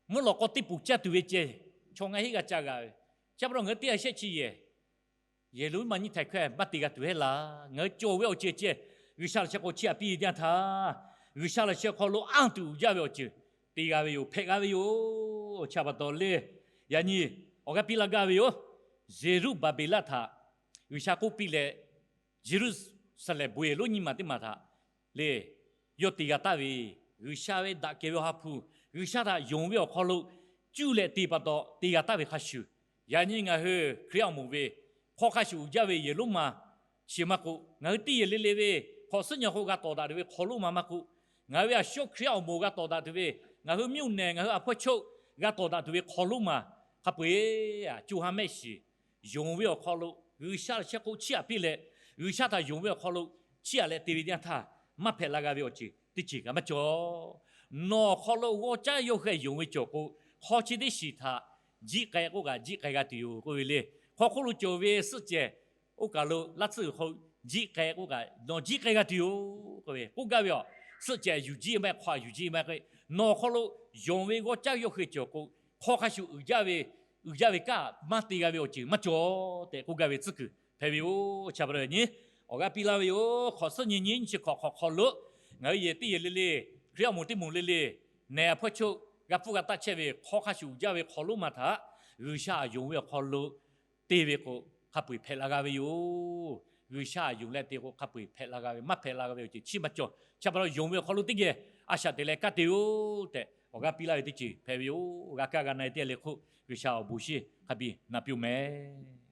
mvuhˇ lawꞈ k'aw teˇ pawˆ caˇ tuˬ ve ceh, chaw ngaˇ hinˉ g'a caˇ g'a ve. Chi pa taw ngaˬ hui teˇ g'aˇ shehˆ chi yehˬ, yehˬ lonˉ ma nyiˇ htaiˍ hkawehˇ maˇ te g'a tuˬ heˆ laˇ. Ngaˬ hui cawˬ ve awˬ ceuˬ ceh, G'uiˬsha laꞈ sheh k'o chiˇ aꞈ piˇ ve teˇ yanˇ htaˇ, G'uiˬsha laꞈ sheh hk'aw lo anˇ tuˬ uiˍ jaˇ ve awˬ ceuˬ te g'a ve yoˬ, hpehꞈ g'a ve yoˬ. yoˬ. Chi pa taw le, yaꞈ nyi awˬ g'aˇ piˇ laˇ gaˇ ve yoˬ. Yeˍruˆbaˍbeˍlaˆ htaꞈ G'uiˬsha k'oˆ piˇ leh, Yeˍruˆsaˍlehnˍ bon yehˬ lonˉ nyiˇ maˬ teˇ maˬ htaꞈ le, yawˇ te g'a taˍ ve, G'uiˬsha ve daꞈ kehˬ ve Awˬ ha hpu, G'uiˬsha htaꞈ yonˍ ve awˬ hk'aw lo cuˇ leh te pa taw te g'a taˍ ve hk'a shuˍ, yaꞈ nyi ngaˬ hui Hkriꞈ awˬ moˍ ve hk'aw hk'a shuˍ uiˍ jaˇ ve yehˬ lonˉ ma chi maˇ k'oˆ, ngaˬ hui teˇ yehˬ le le ve hk'awꞈ suhˉ nyi awˬ hk'oˆ g'a tawˍ daꞈ tuˬ ve hk'aw lonˉ ma maˇ k'oˆ, ngaˬ hui ve a shu Hkriꞈ awˬ moˍ g'a tawˍ daꞈ tuˬ ve, ngaˬ hui မြို့နယ်, ngaˬ hui အဖှိၣ်ချုပ် g'a tawˍ daꞈ tuˬ ve hk'aw lonˉ ma hk'a peu-eˬ, co ha mehˆ shiˍ yonˍ ve awˬ hk'aw lo G'uiˬsha chi hk'oˆ chiˇ aꞈ piˇ leh, G'uiˬsha htaꞈ yonˍ ve awˬ hk'aw lo chiˇ aꞈ leh te ve teˇ yanˇ htaˇ, maˇ hpehꞈ la g'a ve awˬ ceuˬ teˇ ceuˬ kaꞈ maˇ cawˬ. Nawˬ awˬ hk'aw lo g'awˇ caˉ yawˇ hui yonˍ ve cawˬ k'o, hk'aw chi teˇ shiˍ htaꞈ jiˆ k'ai k'oˆ kaꞈ jiˆ k'ai g'a tuˬ yoˬ k'oˆ ve le. Hk'aw hk'oˆ lo cawˬ ve suhˆ cehˬ oˇ kaˬ lo laˇ tsuhˇ g'uiˬ hk'aw jiˆ k'ai k'oˆ kaꞈ nawˬ jiˆ k'ai g'a tuˬ yoˬ k'oˆ ve k'oˆ gaˇ ve yoˬ. Suhˆ cehˬ yuˬ jiˇ maˇ heˆ, hk'aw yuˬ jiˇ maˇ heˆ. Nawˬ awˬ hk'aw lo yonˍ ve g'awˇ caˉ yawˇ hui cawˬ k'o, hk'aw hk'a shuˍ uiˍ jaˇ ve, uiˍ jaˇ ve kaꞈ maˇ te g'a ve awˬ ceuˬ maˇ cawˬ tehꞈ k'oˆ gaˇ ve tcuhˉ kuiˬ hpehꞈ ve yoˬ. Chi pa taw yaꞈ nyi awˬ g'aˇ piˇ laˇ ve yoˬ. Hk'awꞈ suhˉ nyi nyi nyiˇ chi hk'awꞈ hk'awꞈ hk'aw lo ngaˬ hui yehˬ teˇ yehˬ le le, Hkriꞈ awˬ moˍ teˇ moˍ le le, nehˬ a hpawˇ choˆ g'a pfuhˇ g'a taˆ chehˇ ve hk'aw hk'a shuˍ uiˍ jaˇ ve hk'aw lonˉ ma htaꞈ G'uiˬsha yonˍ ve awˬ hk'aw lo te ve k'o, hk'a peu-eˬ hpehꞈ la g'a ve yoˬ. G'uiˬsha yonˍ leh te k'o, hk'a peu-eˬ hpehꞈ la g'a ve, maˇ hpehꞈ la g'a ve awˬ ceuˬ chi maˇ cawˬ. Chi pa taw yonˍ ve awˬ hk'aw lo teˇ geh a shaꞈ teꞈ leh kaˇ te-oˬ tehꞈ awˬ g'aˇ piˇ laˇ ve teˇ ceuˬ hpehꞈ ve yoˬ. G'a kaˇ g'a na-e teˇ g'aˇ le hk'oˆ G'uiˬsha awˬ bon shiˍ hk'a biˇ na piˇ-oˬ mehˍ.